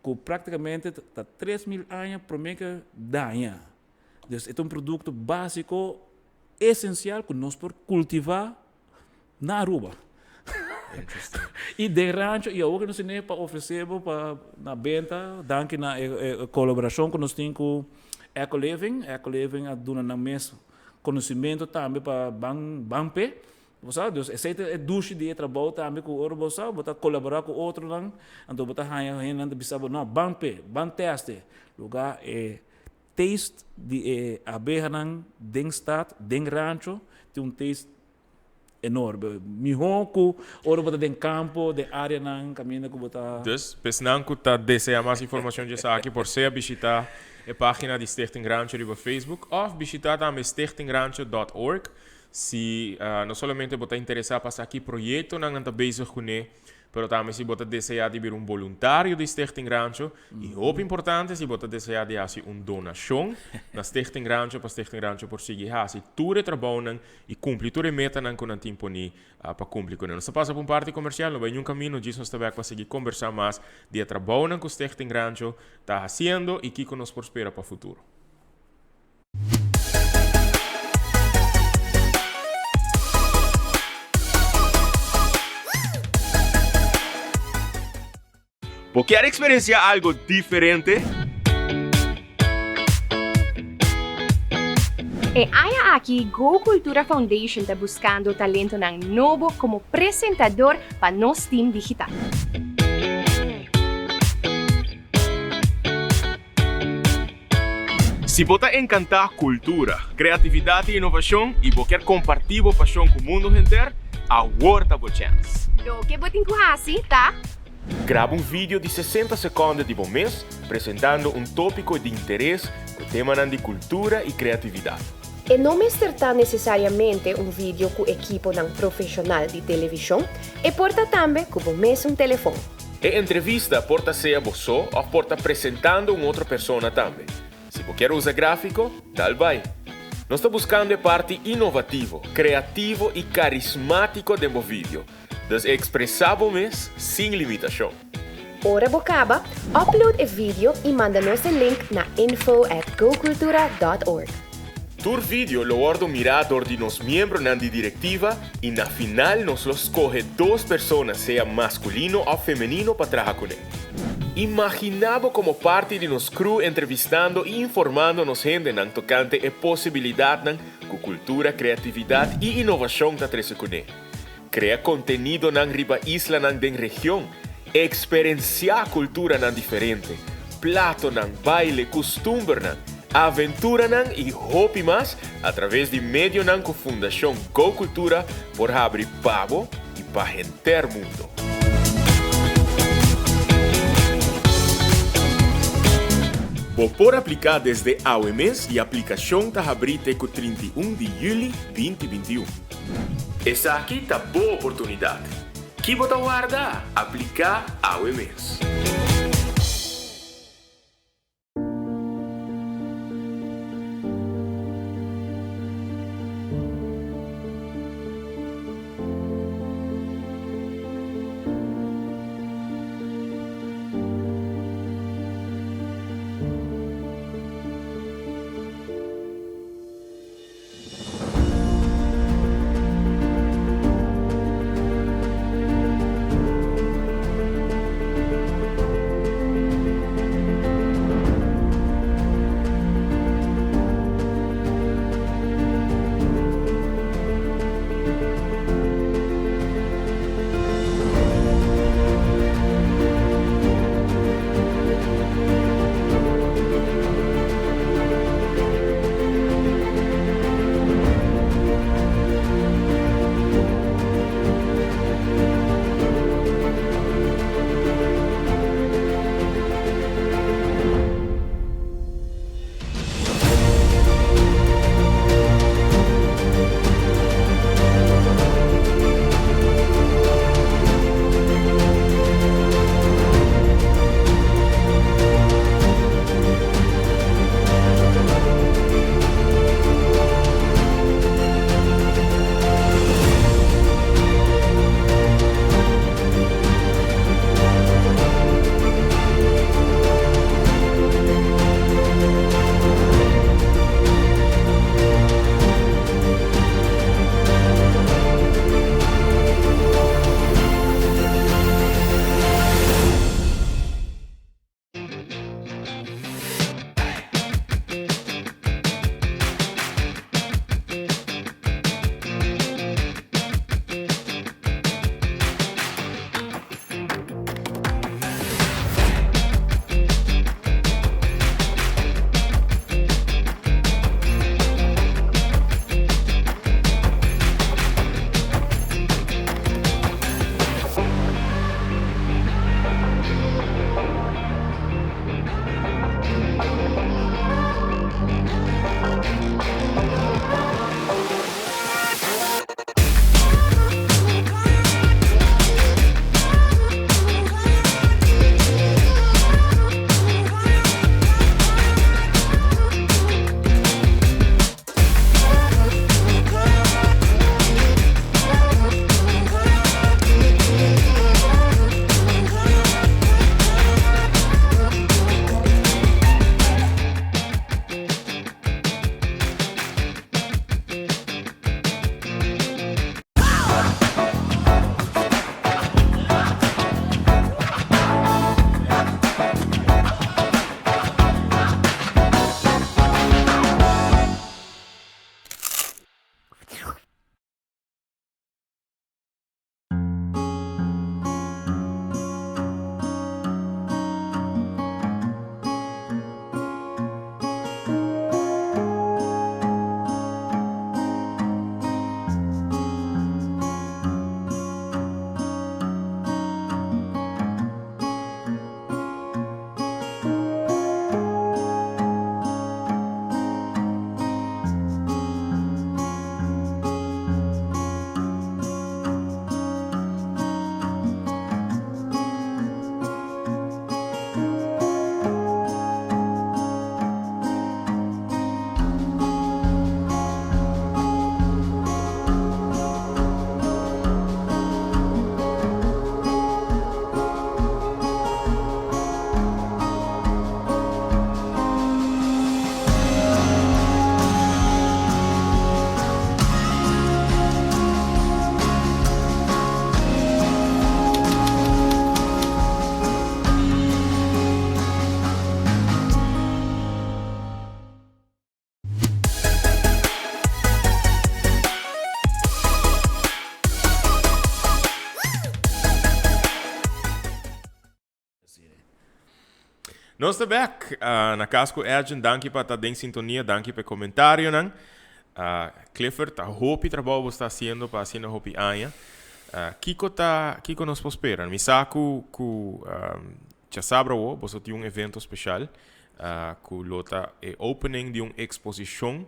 ku praktikamente ta 3000 aña promé ke daña. Dus e ta un produkto básiko esensial ku nos por kultivá na Aruba.
Interesting.
I den rancho i awor ku nos tene pa ofresé bo pa na benta danki na e kolaborashon ku nos tin ku Eco Living. Eco Living a duna nan mes konosementu tambe pa ban ban p'e. Bo sa, dus esei ta e dushi di e trabou tambe ku ora bo sa bo ta kolaborá ku otronan, anto bo ta haña hendenan ta bisa bo, no, ban p'e, ban tèst e. Lugá e taste di e abehanan den stat, den rancho, tin un taste enorme. Mihó ku ora bo ta den kampo, den áreanan kaminda ku bo ta.
Dus, pa esnan ku ta deseá mas informashon di esaki por sea bishitá e página di Stichting Rancho riba Facebook òf bishitá tambe stichtingrancho dòt org. Si no solamente bo ta interesá pa sa ki proyektonan nan ta bezig kuné, pero tambe si bo ta deseá di bira un boluntario di Stichting Rancho, i hopi importante si bo ta deseá di hasi un donashon na Stichting Rancho pa Stichting Rancho por sigui hasi tur e trabounan i kumpli tur e metanan ku nan tin poní pa kumpli kuné. Nos ta pasa pa un parti komersial, no bai niun kamino, djis nos ta bèk pa sigui kombersá mas di e trabounan ku Stichting Rancho ta hasiendo i kiko nos por spera pa futuro. Bo kier experiencia algo diferente?
E aña aki Go Cultura Foundation ta buscando talentonan nobo como presentador pa nos team digital.
Si bo ta encanta cultura, creatividad y innovacion y bo kier comparti bo pasion cu mundo henter, awor ta bo chens!
Loke bo tin cu haci ta.
Graba un video di 60 seconde di bo mes presentando un topico di interes cu temanan di cultura y creatividad.
E no mester ta necesariamente un video cu ekiponan profesional di television, e por ta tambe cu bo mesun telefon.
E entrevista por ta sea bo so of por ta presentando un otro persona tambe. Si bo kier usa grafico, dal bai. Nos ta buscando e parti innovativo, creativo y carismatico den bo video. Dus expresa bo mes sin limitacion.
Ora bo caba, upload e video y manda nos e link na info at gocultura dot org.
Tur video lo wordo mira dor di nos miembronan di directiva y na final nos lo scoge dos persona sea masculino of femenino pa traha cune. Imagina bo como parti di nos crew entrevistando y informando nos hendenan tocante e posibilidadnan cu cultura, creatividad y innovacion ta trece cune. Crea contenidonan riba islanan den region, experencia culturanan diferente, platonan, baile, custumbernan, aventuranan y hopi mas a traves di medionan cu Fundacion Go Cultura por habri pa bo y pa henter mundo. Bo por aplica desde awe mes y aplicacion ta habri te cu 31 di juli 2021. Esaki ta bo oportunidat. Ki bo ta warda? Apliká awe mes! Nos ta bek na Cas cu Edjean. Danki pa ta den sintonia. Danki pa e comentarionan. Clifford, ta hopi trabou bo sta haciendo pa asina hopi aña. Kico ta, kico nos por spera? Mi sa cu, cu djasabra awo boso tin un evento special cu lo ta e opening di un exposicion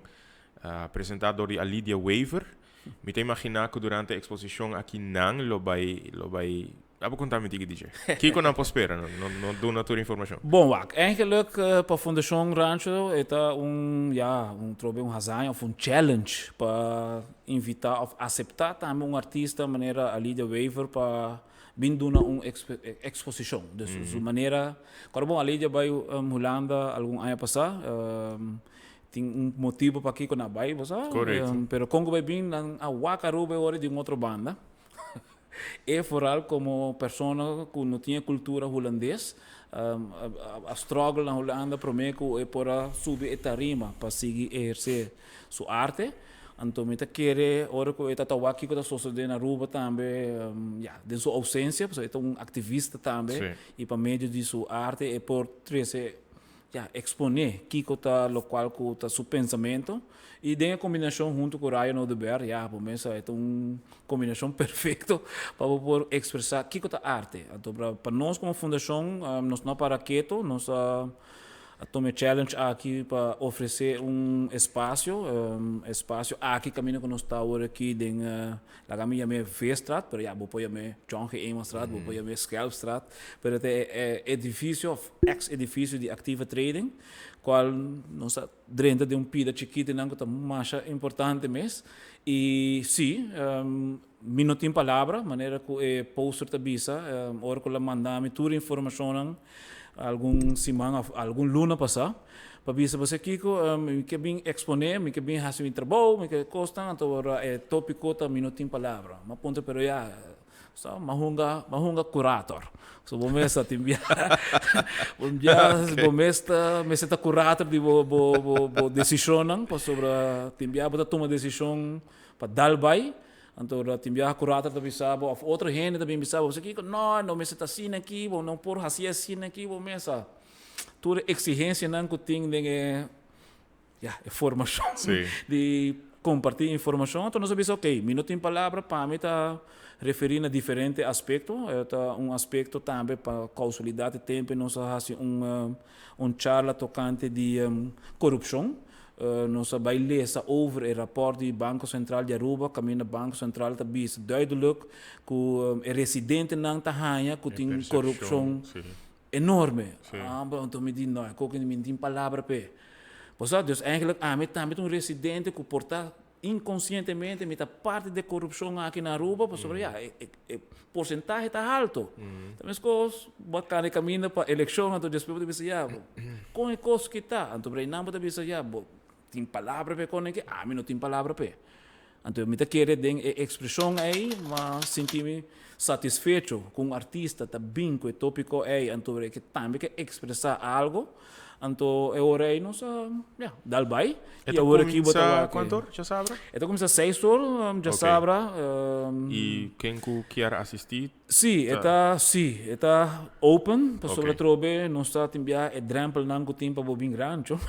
presenta dor di Alidia Wever. Mi ta imagina cu durante e exposicion aki nan lo bay, lo bay Abo conta mi tiki DJ. Kico nan por spera? No, no, no duna tur informacion.
Bon, wak, eigenlijk pa Fundacion Rancho e ta un, ja, un trobe un hazaña of un challenge pa invita of acepta tambe un artista manera Alidia Wever pa bin duna un exposicion. Dus su manera, kòrda bon Alidia bai Hulanda algun aña pasá, tin un motibo pakiko nan a bai, bo sa?
Correcto.
Pero kon ku bai bin nan a wak Aruba e ora di un otro banda. E vooral como persona cu no tin e cultura hulandes a struggle na Hulanda prome cu e por a subi e tarima pa sigui eherce su arte. Anto mi ta kere ora cu e ta ta wak kico ta sosode na Aruba tambe ya den su ausencia pasobra e ta un activista tambe y pa medio di su arte e por trece ya expone kico ta locual cu ta su pensamento y den e combinacion hunto cu Ryan Oduber ya bo mesa e ta un combinacion perfecto pa bo por expresa kico ta arte. Anto pa nos como fundacion nos no a para keto, nos a tuma e challenge aki pa ofrece un espacio, espacio aki caminda cu nos ta awor aki den Laga mi yam'é Veestraat, pero ya bo por yam'é John G. Emanstraat, bo por yam'é Schelpstraat, pero ta e edifisio of ex edifisio di Activa Trading, kual nos a drenta den un pida chikitonan ku ta masha importante mes. I sí, mi no tin palabra, manera ku e poster ta bisa, ora ku el a manda mi tur e informashonnan algun siman of algun luna pasá, Pa bisa bo kiko, mi ke bin eksponé, mi ke bin hasi mi trabou, mi ke kosnan, anto ora e tópiko ta mi no tin palabra. Mi a puntra pero ya, sa mi a hunga, mi a hunga kurator. So bo mes ta tin bia, bo bia bo mes ta mester ta kurator di bo bo bo bo desishonnan pasobra tin bia bo ta tuma desishon pa dal bai, anto ora tin bia kurator ta bisa bo òf otro hende ta bin bisa bo, bo sa kiko, no, no mester ta asina aki, bo no por hasi asina aki, bo mes a. Tur e exigencianan cu tin den e, ya, e formacion di comparti informacion. Enton nos a bisa, ok, mi no tin palabra, pa mi ta referi na diferente aspecto. E ta un aspecto tambe pa causalidad di tempo nos a haci un, un charla tocante di corupcion. Nos a bay lesa over e rapport di Banco Central di Aruba, caminda Banco Central ta bisa duidelijk cu e residentenan ta haya cu tin corupcion. Enorme.
Sí.
Ah, bo, anto mi di, no, e koki mi no tin palabra p'e. Bo sa, dus eigenlijk ami tambe ta un residente ku por ta inkonsientemente mi ta parti di e korupshon aki na Aruba, pasobra ya, e, e, e porsentahe ta halto. Ta meskos bo a kanda e kaminda pa elekshon, anto despues bo ta bisa, ya, kon e kos ki ta? Anto Reinam bo ta bisa, ya, bo tin palabra p'e kon aki? Ami no tin palabra p'e. Anto mi ta kere den e ekspreshon ei, m'a sinti mi satisfecho ku un artista ta bin ku e topiko ei, anto e ke tambe ke ekspresá algo, anto e ora ei nos a, ya, dal bai.
E ta kuminsá kuantu or djasabra?
E ta kuminsá seis or djasabra.
I ken ku kier asistí?
Sí, e ta, sí, e ta open, pasobra atrobe nos ta tin bia e drempelnan ku tin pa bo bin rancho.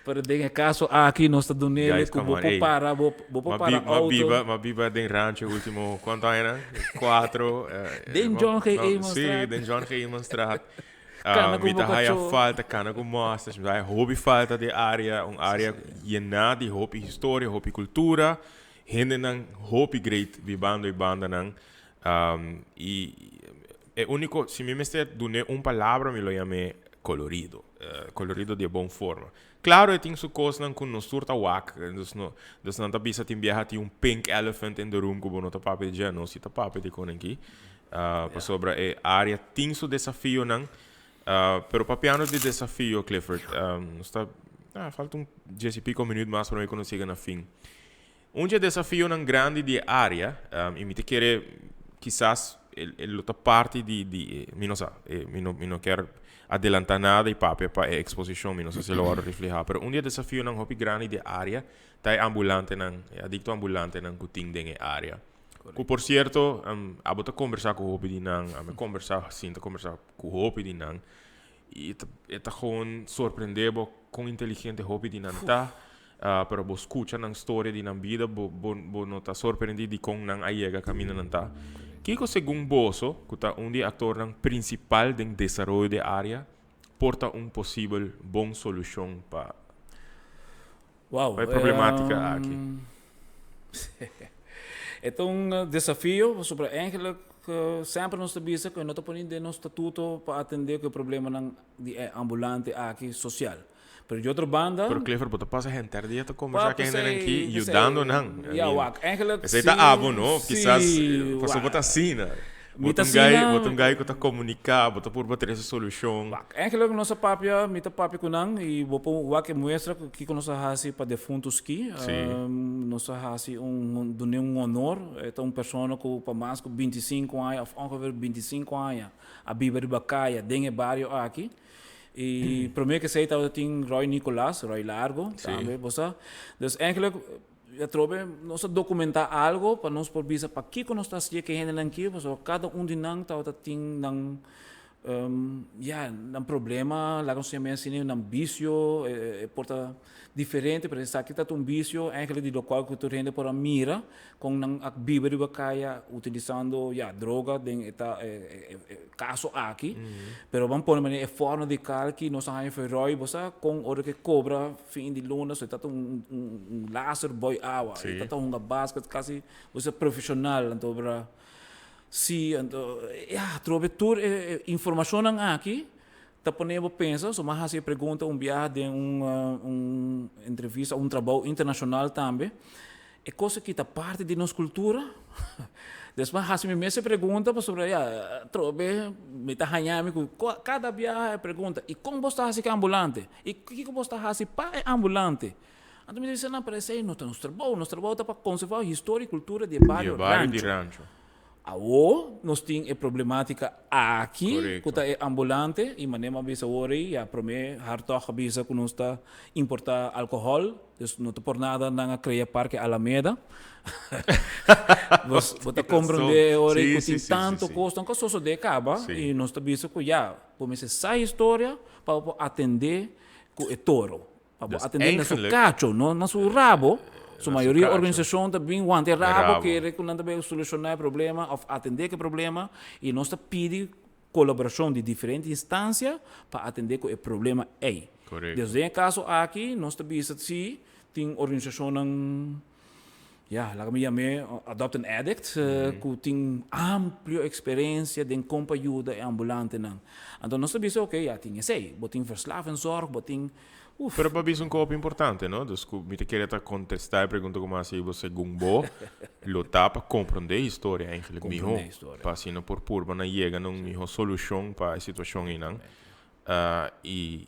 Pero den e kaso aki nos ta dunele
Guys,
ku
come
bo
on,
por
ey.
para, bo bo por
Ma
para
bi, ma
auto.
biba, ma biba den rancho ultimo kuantu añanan? Kuatro.
Den
ma,
John G.
ma, sí,
Emanstraat.
den John G. Emanstraat.
Kana ku
Mi
bo
ta haya
kachó.
falta kana ku mustache, mi ta haya hopi falta di e área, un área yená di hopi historia, hopi kultura. Hendenan hopi great bibando e bandanan. Y e unico, si mi mester dun'e un palabra mi lo yam'e colorido. Colorido di e bon forma. Claro e tin su cosnan cu nos tur ta wak. Dus no, dus nan ta bisa tin biaha tin un pink elephant in the room cu bo no ta papia di dje. Nos si ta papia di con aki. Pasobra e area tin su desafionan. Pero papiando di desafio, Clifford, nos ta, falta un dies y pico minuut mas prome cu nos yega na fin. Un dje desafionan grandi di e área, i mi ta kere kisas e lo ta parti di di mi no sa, mi no mi no kier adelantá nada i papia pa e eksposishon, mi no sa si lo wòrdu reflehá, pero un di e desafionan hopi grandi di e área ta e ambulantenan, e adikto ambulantenan ku tin den e área. Ku por sierto, abo ta kombersá ku hopi di nan, ami a kombersá, sinta kombersá ku hopi di nan. Y e ta gewoon sorprende bo con inteligente hopi di nan ta. Pero bo scucha nan storia di nan bida, bo bo bo no ta sorprendi di con nan a yega caminda nan ta. Kico segun boso, cu ta un di e actornan principal den desaroyo di e area, por ta un posibel bon solucion pa
Wow,
pa e problematica aki?
E ta un desafio, pasobra eigenlijk semper nos ta bisa cu e no ta poni den nos statuto pa atende cu e problemanan di e ambulante aki social. Pero di otro banda.
Pero Clifford, bo ta pasa henter dia ta conversa cu hendenan aki, yudando nan.
Ja, wak, eigenlijk
Esey ta abo, no? Kisas, pasobra bo ta asina.
Mi ta asina.
Bo ta un guy cu ta comunica, bo ta purba trece solucion.
Wak, eigenlijk nos a papia, mi ta papia cu nan y bo por wak e muestra cu kico nos a haci pa defunto Ski. Nos a haci un, dun'e un honor. E ta un persona cu pa mas cu 25 aña of ongeveer 25 aña a biba riba caya den e bario aki. Y prome cu esey tabata tin Roy Nicolas, Roy Largo, tambe, bo sa. Dus eigenlijk atrobe nos a documenta algo pa nos por bisa pakico nos ta haci'e cu e hendenan aki, pasobra cada un di nan tabata tin nan, ya, nan problema, laga nos yama asina, nan bicio, e por ta diferente, pero esaki ta un bicio eigenlijk di locual cu tur hende por a mira con nan a biba riba caya utilizando, ya, droga den e ta e caso aki. Pero ban pone manera e forma di calki nos a haña Feroy, bo sa con ora ke cobra fin di luna so e ta ta un un laser boy awa, e ta ta hunga basket casi bo sa profesional, anto bra si anto ya atrobe tur e informacionnan aki Ta pone bo pensa, so m'a hasi e pregunta un biaha den un un entrevista, un trabou internashonal tambe, e kos aki ta parti di nos kultura? Des m'a hasi mi mes e pregunta pasobra ya, atrobe mi ta haña mi ku kada biaha e pregunta, i kon bos ta hasi ku e ambulante? I kiko bos ta hasi pa e ambulante? Anto mi ta bisa nan, pero esei no ta nos trabou, nos trabou ta pa konserva historia i kultura di e bario Rancho. Awo nos tin e problematica aki cu ta e ambulante y manera mi a bisa awor ey ya prome Hartog a bisa cu nos ta importa alcohol dus no ta por nada nan a crea Parke Alameda bo ta comprende e ora ey cu tin tanto cosnan cu a sosode caba y nos ta bisa cu ya bo mester sa historia pa bo por atende cu e toro. Pa bo atendé na su kacho, no na su rabo. Su mayoria organisashon ta bin wanta e rabo, kere ku nan ta bin solushoná e problema òf atendé ku e problema. I nos ta pidi kolaborashon di diferente instansia pa atendé ku e problema ei. Dus den e kaso aki nos ta bisa si tin organisashonnan. Ya, laga mi yam'é Adopt an Addict, ku tin amplio eksperensia den kon pa yuda e ambulantenan. Anto nos ta bisa, oke, ya tin esei. Bo tin verslavingszorg, bo tin, uf.
Pero bo a bisa un kopi importante, no? Dus ku mi ta kere ta kontestá e pregunta ku mi a hasi bo segun bo lo ta pa komprondé e historia eigenlijk mihó.
Komprondé e historia.
Pa asina por purba na yega na un mihó solushon pa e situashon einan. I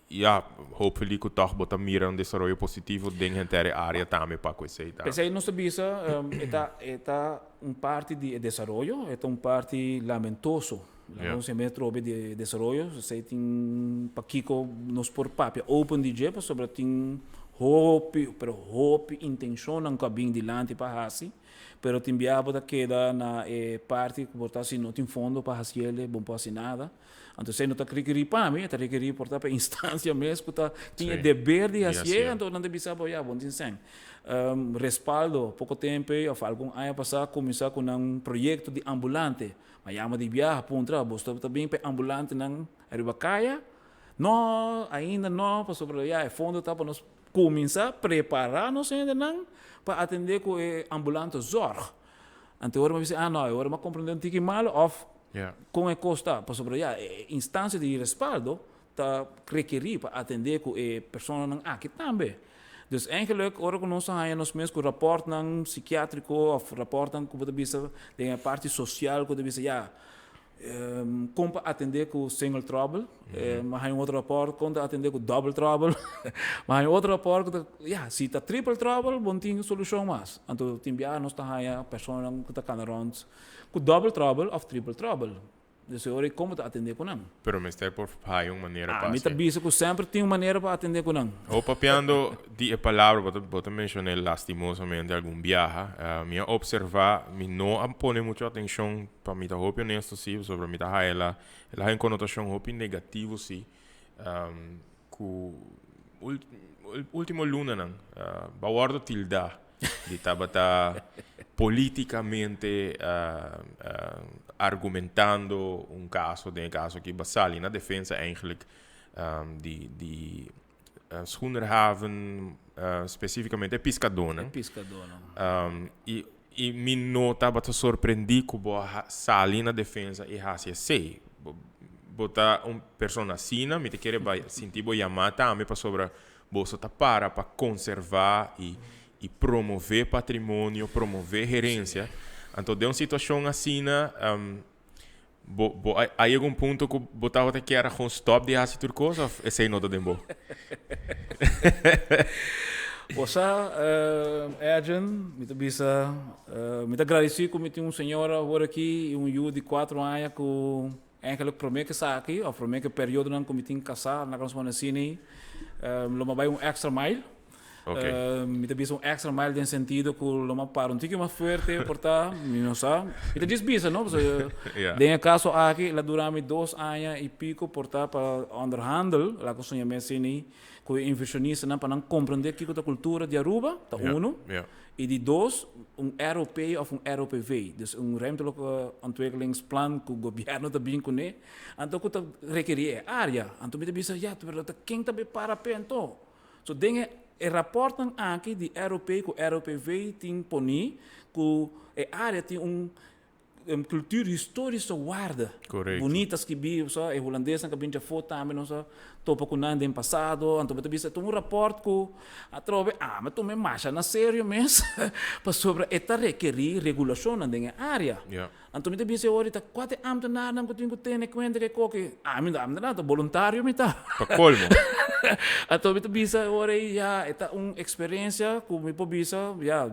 Ya, hopefully ku tòg bo ta mira un desaroyo positivo den henter e área tambe pa ku esei ta.
P'esei nos ta bisa e ta e ta un parti di e desaroyo, e ta un parti lamentoso. Laga nos hende trobe di e desaroyo, esei tin pakiko nos por papia open di dje pasobra tin hopi pero hopi intenshonnan ku a bin dilanti pa hasi, pero tin biaha bo ta keda na e parti ku bo ta si no tin fondo pa hasiel bo no por hasi nada. Anto esei no ta rekerí pa mi, e ta rekerí por ta pa e instancia mes ku ta tin e deber di hasié, anto nan ta bisa bo ya, bo no tin sèn. Respaldo, poko tempu ei òf algun aña pasá kuminsá ku nan proyekto di ambulante. Mi a yama di biaha puntra, bo ta bin pa e ambulantenan ariba kaya? No, ainda no, pasobra ya e fondo ta pa nos kuminsá prepará nos hendenan pa atendé ku e ambulante zorg. Anto e ora mi a bisa, ah no, e ora mi a komprendé un tiki malo òf Kon e kos ta? Pasobra ya, e instansia di respaldo ta rekerí pa atendé ku e personanan aki tambe. Dus eigenlijk ora ku nos ta haña nos mes ku rapòrtnan sikiátriko òf rapòrtnan ku bo ta bisa den e parti sosial ku ta bisa ya, kon pa atendé ku single trouble, mi a haña un otro rapòrt kon ta atendé ku double trouble, mi a haña otro rapòrt ku ta ya, si ta triple trouble bo no tin solushon mas. Anto tin biaha nos ta haña personanan ku ta kana rònt. Ku double trouble of triple trouble. Dus e ora ei kon bo ta atendé ku nan?
Pero mester por haya un manera pa
Ami ta
hasi.
bisa ku semper tin un manera pa atendé ku nan.
Ho papiando di e palabra, bo ta bo ta menshon'é lastimosamente algun biaha. Mi a opservá, mi no a pone muchu atenshon, pa mi ta hopi honesto si, pasobra mi ta haya el a el a haya un konotashon hopi negativo si, ku ultimo lunanan bo a wòrdu tildá di tabata políticamente argumentando un caso, den e caso aki bo a sali na defensa eigenlijk di di Schoenerhaven, specificamente e piscadónan.
E piscadónan.
Y y mi no tabata sorprendí cu bo a sali na defensa y haci esey. Bo ta un persona asina, mi ta kere bai sinti bo yamá tambe pasobra boso ta para pa konservá i i promové patrimonio, promové herensia. Anto den un situashon asina, bo bo a a yega un punto ku bo tabata kier a gewoon stòp di hasi tur kos òf esei no ta den bo?
Bo sa, Edjean, mi ta bisa, mi ta gradisí ku mi tin un señora awor aki i un yu di kuatro aña ku Eigenlijk prome ke esaki of prome ke periodonan ku mi tin kasá na nos pone asina lo mi bai un extra mile. Mi ta bisa un extra mile den sentido ku lo mi para un tiki mas fuerte por ta, mi no sa. Mi ta djis bisa no, pasobra den e kaso aki el a dura mi dos aña i piko por ta pa onderhandel, laga nos yam'é asina, ku e inversionistanan pa nan komprendé kiko ta kultura di Aruba, ta uno. I di dos, un ROP òf un ROPV, dus un Ruimtelijk Ontwikkelingsplan ku gobièrnu ta bin kuné, anto ku ta rekerí e área. Anto mi ta bisa, ya, pero ta ken ta bay para p'e anto? So den e e rapòrtnan aki di ROP ku ROPV tin poní ku e área tin un Cultuurhistorische waarde.
Correcto.
Bunita skibí, so, e hulandesnan ku a bin djafó tambe nos a topa ku nan den pasado. Anto bo ta bisa ta un rapòrt ku atrobe ami a tuma e masha na serio mes pasobra e ta rekerí regulashonnan den e área.
Ja.
Anto mi ta bisa e ora ta kua ta e ámtenarnan ku tin ku tene kuenta ku e koki? Ami no ta ámtenar, ta boluntario mi ta.
Pa kolmo.
Anto mi ta bisa e ora ei ya e ta un eksperensia ku mi por bisa ya.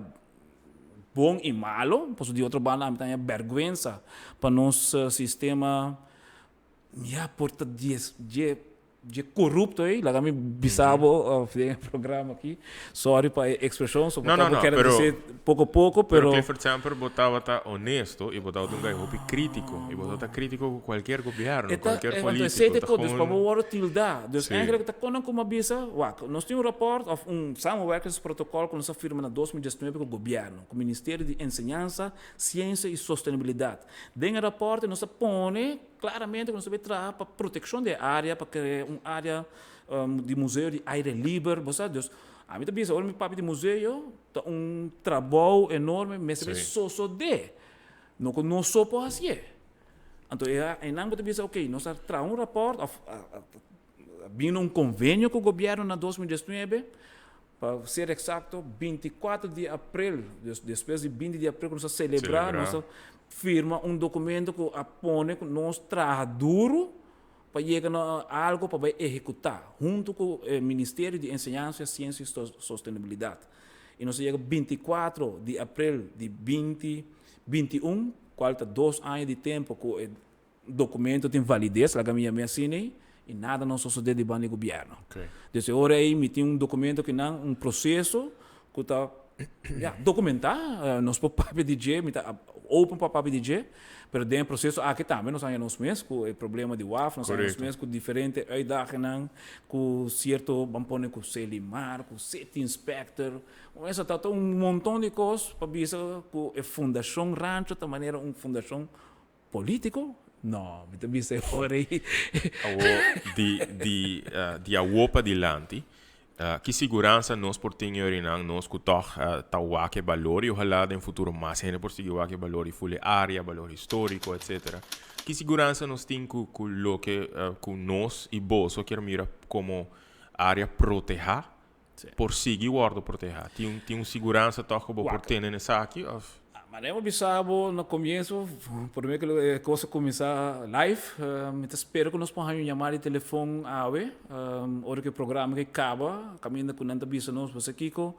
Bon i malo, pasobra di otro banda ami ta haña bèrgwensa pa nos sistema ya por ta dje dje korupto ei, laga mi bisa bo den e programa aki, sorry pa e ekspreshon, so
No, no,
bo
no,
kere
pero
disi poko poko,
pero
pero
Clifford semper bo tabata honesto i bo tabata un guy hopi kritiko i bo tabata kritiko ku kualkier gobièrnu,
E ta,
kualkier
anto
politiko,
esei ta
ta
e kos, dus pa bo
gewoon
wòrdu tildá, dus
Sí.
eigenlijk ta kon nan kuma bisa, wak, nos tin un rapòrt òf un samenwerkingsprotokòl ku nos a firma na 2019 ku gobièrnu, ku Ministerio di Enseñansa, Siensia i Sostenibilidat. Den e rapòrt nos a pone klaramente ku nos ta bai traha pa protekshon di e área, pa krea un área di museo di aire liber, bo sa, dus ami ta bisa ora mi papia di museo ta un trabou enorme mester bai
Sí.
sosodé. No ku nos so por hasié. Anto e einan bo ta bisa ok, nos a traha un rapòrt òf a bini un konvenio ku gobièrnu na 2019, pa ser eksakto 24 di aprel, dus despues di 20 di aprel ku nos a selebrá, nos a firma un dokumento ku a pone ku nos traha duru pa yega na algu pa bai ehekutá huntu ku e Ministerio di Enseñansa, Siensia i Sostenibilidat. I nos a yega 24 di aprel di 2021, kual ta dos aña di tempu ku e dokumento tin valides, laga mi yam'é asina ei, i nada no sosodé di banda di gobièrnu. Dus e ora ei mi tin un dokumento kinan, un proseso ku ta ya dokumentá, nos por papia di dje, mi ta open pa papia di dje, pero den e proseso aki tambe nos haña nos mes ku e problema di waf, nos haña nos mes ku diferente uitdagingnan, ku sierto, ban pone ku Selimar, ku City Inspector, Esei ta un monton di kos pa bisa ku e Fundashon Rancho ta manera un fundashon polítiko? No, mi ta bisa e ora ei.
Awor, di di di awor padilanti, ki siguransa nos por tin yorinan, nos ku tòg ta wak e balor i ohalá den futuro mas hende por sigui wak e balor di ful e área, balor históriko, etcétera. Ki siguransa nos tin ku ku loke ku nos i boso kier mira komo área protehá por sigui wòrdu protehá? Tin un tin un siguransa tòg ku bo por tene na esaki òf?
Manera bo bisa bo na komienso, promé ku e kos a kuminsá live, mi ta spera ku nos por haña un yamada di telefon awe, ora ku e programa aki kaba, kaminda ku nan ta bisa nos, bo sa kiko,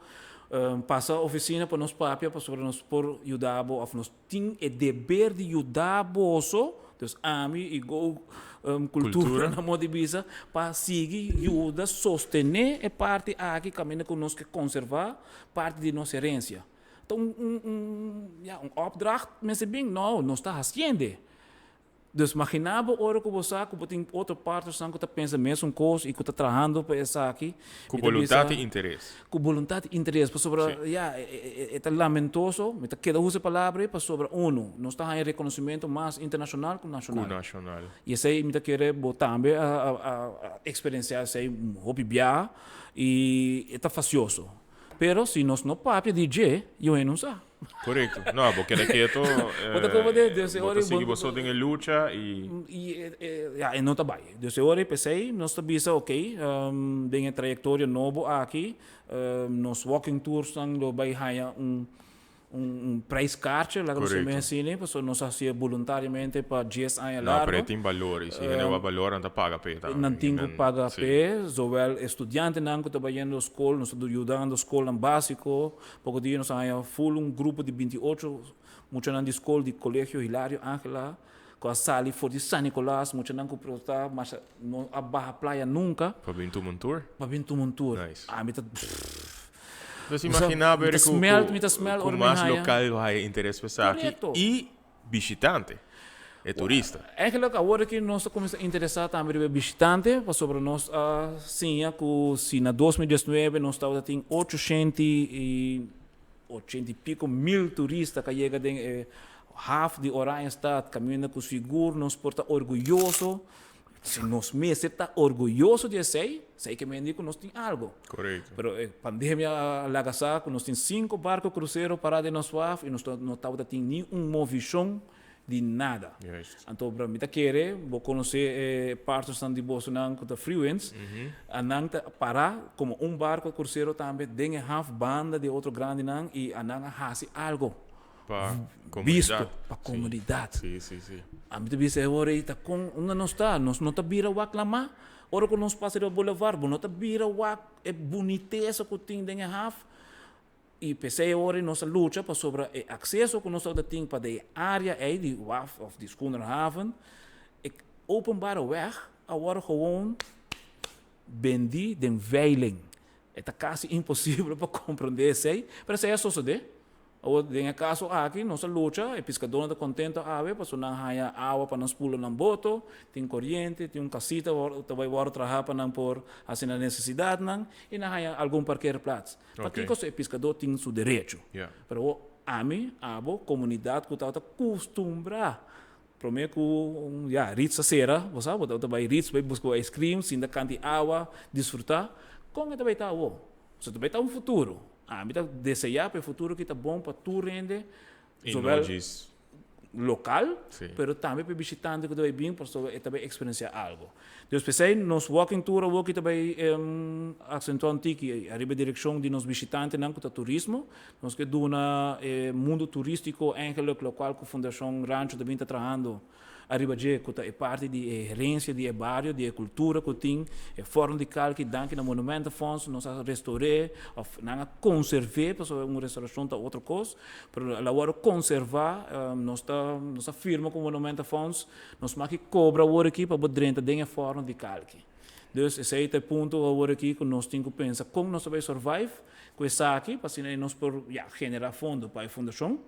pasa ofisina pa nos papia pasobra nos por yuda bo òf nos tin e deber di yuda boso. Dus ami y Go Cultura na modo di bisa pa sigui yuda sostene e parti aki caminda cu nos ke conserva parti di nos herencia. Ta un un un ya un opdracht mester bin? No, nos ta haciende. Dus magina bo ora cu bo sa cu bo tin otro partnersnan cu ta pensa mesun cos y cu ta trahando pa esaki.
Cu boluntad y interes.
Cu boluntad y interes pasobra ya e ta lamentoso, mi ta keda usa e palabra ey pasobra uno, nos ta haña reconocimento mas internacional cu nacional.
Cu nacional.
Y esey mi ta kere bo tambe a experiencia esey hopi biaha y e ta facioso. Pero si nos no papia di dje, yo hende no sa.
Korekto. No, bo keda keto,
Bo ta komo de, dus e
bo
ora
ta sigui bo so den e lucha i.
I ya, e no ta bai. Dus e ora ei p'esei nos ta bisa oké, den e trayektoria nobo aki, nos walking toursnan lo bai haña un un prijskaartje, laga nos yama asina, pasobra nos a hasié boluntariamente pa dies aña
No,
largo.
pero e tin balor i si hende wak balor nan ta paga p'e tambe.
Nan tin ku paga p'e, zowel e studiantenan ku ta bayendo skol, nos ta yudando skolnan básiko. Poko dia nos a haña ful un grupo di 28 muchanan di skol di Colegio Hilario Angela ku a sali for di San Nicolas, muchanan ku por ta masha no a baha playa nunka.
Pa bin tuma un tour?
Pa bin tuma un tour.
Nice.
Ami ta
Dus imagina
Mi ta
beri ku
smelt, mi ta smelt
ku
ora mi
mas
haña.
lokal lo haya interes pa esaki
Korekto.
i bishitante, e turista.
Eigenlijk awor aki nos ta kuminsá interesá tambe riba e bishitante pasobra nos a siña ku si na 2019 nos tabata tin ochoshenti i ochenta i piko mil turista ku a yega den e haf di Oranjestad kaminda ku sigur nos por ta orguyoso. Si nos mester ta orguyoso di esei, esei ke men di ku nos tin algo.
Korekto.
Pero e pandemia a laga sa ku nos tin sinku barko krusero pará den nos waf i nos no tabata tin ni un movishon di nada.
Juist.
Anto mi ta kere bo konosé e partnersnan di bosonan ku ta Freewinds, a nan ta pará komo un barko krusero tambe den e haf banda di e otro grandinan i a nan a hasi algo.
Pa
Bisto
komunidat.
pa komunidat.
Sí, sí, sí.
Ami ta bisa e ora ei ta kon unda nos ta, nos no ta bira wak lamá. Ora ku nos pasa riba boulevard, bo no ta bira wak e bunitesa ku tin den e haf. I p'esei e ora ei nos a lucha pasobra e akseso ku nos tabata tin pa den e área ei di waf òf di Schoenerhaven, e openbare weg a wòrdu gewoon bendí den veiling. E ta kasi imposibel pa komprondé esei, pero esei a sosodé. Awor, den e kaso aki, nos a lucha, e piskadónan ta kontento awe pasobra nan haña awa pa nan spula nan boto, tin koriente, tin un kasita ku ta bai wòrdu trahá pa nan por hasi nan nesesidatnan i nan haña algun parkeerplaats. Pakiko so e piskadó tin su derecho? Pero awor, ami, abo, komunidat ku tabata kustumbrá promé ku ya Ritz a sera, bo sa, bo tabata bai Ritz bai buska bo ice cream, sinta kant'i awa, disfrutá. Kon e ta bai ta awor? So ta bai ta un futuro. Ami ta deseá pa e futuro aki ta bon pa tur hende,
I no
zowel
djis.
lokal,
Sí.
pero tambe pa e bishitante ku ta bai bin pasobra e ta bai eksperensiá algu. Dus p'esei nos walking tour awor ki ta bai aksentuá un tiki ariba e direkshon di nos bishitantenan ku ta turismo. Nos ke duna e mundu turístiko eigenlik lokual ku Fundashon Rancho ta bin ta trahando Ariba dje ku ta e parti di e herensia di e bario, di e kultura ku tin, e fòrno di kalki, danki na Monumentenfonds nos a restour'é òf nan a konserv'é, pasobra un restaurashon ta otro kos, pero el a wòrdu konservá, nos ta nos a firma ku Monumentenfonds, nos maki kobra awor aki pa bo drenta den e fòrno di kalki. Dus esei ta e punto awor aki ku nos tin ku pensa kon nos ta bai survive ku esaki, pa asina nos por, ya, generá fondo pa e fundashon,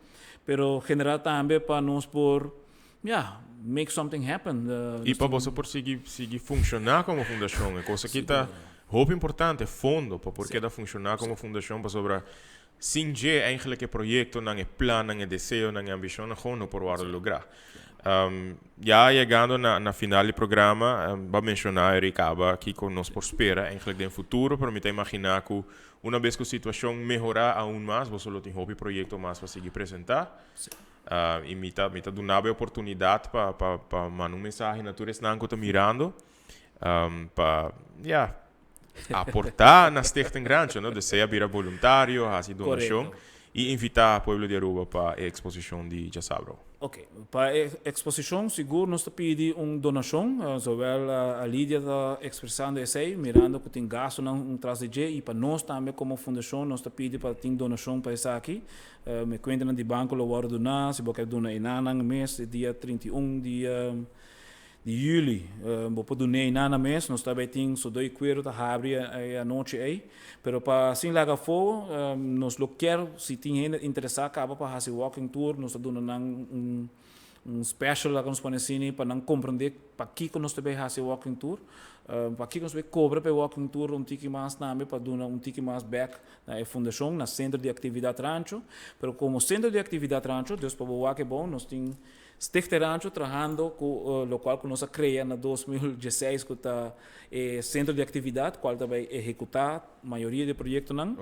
pero generá tambe pa nos por Ya, make something happen.
I pa boso por sigui sigui funshoná komo fundashon. E kos aki ta hopi importante, fondo pa por keda funshoná komo fundashon pasobra sin dje eigenlijk e proyektonan, e plannan, e deseonan, e ambishonnan gewoon no por wòrdu lográ. Ya yegando na na final di programa, bo a menshoná Eric aba kiko nos por spera eigenlijk den futuro, pero mi ta imaginá ku una bes ku situashon mehorá aun mas boso lo tin hopi proyekto mas pa sigui presentá. I mi ta mi ta duna bo e oportunidat pa pa pa manda un mensahe na tur esnan ku ta mirando pa ya. Aporta na Stichting Rancho, no? Dus sea bira voluntario, haci donacion y invita pueblo di Aruba pa e exposicion di djasabra.
Ok, pa e exposicion sigur nos ta pidi un donacion, zowel Alidia ta expresando esey, mirando cu tin gastonan un tras di dje y pa nos tambe como fundacion nos ta pidi pa tin donacion pa esaki. E cuentanan di banco lo wordo duna, si bo kier duna enanan mes e dia 31 di Di juli, bo por dun'é nana mes, nos ta bay tin Sodó y Cuero ta habri e anochi ey, pero pa sin laga afó, nos lo kier si tin hende interesa caba pa haci walking tour, nos ta duna nan un un special laga nos pone asina pa nan comprende pakico nos ta bay haci e walking tour, pakico nos ta bay cobra pa e walking tour un tiki mas tambe pa duna un tiki mas bek na e fundacion, na Centro di Actividad Rancho, pero como Centro di Actividad Rancho, dus pa bo wak e bon, nos tin Stichting Rancho trahando ku lokual ku nos a krea na 2016 ku ta e sentro di aktividat kual ta bai ehekutá mayoria di e proyektonan.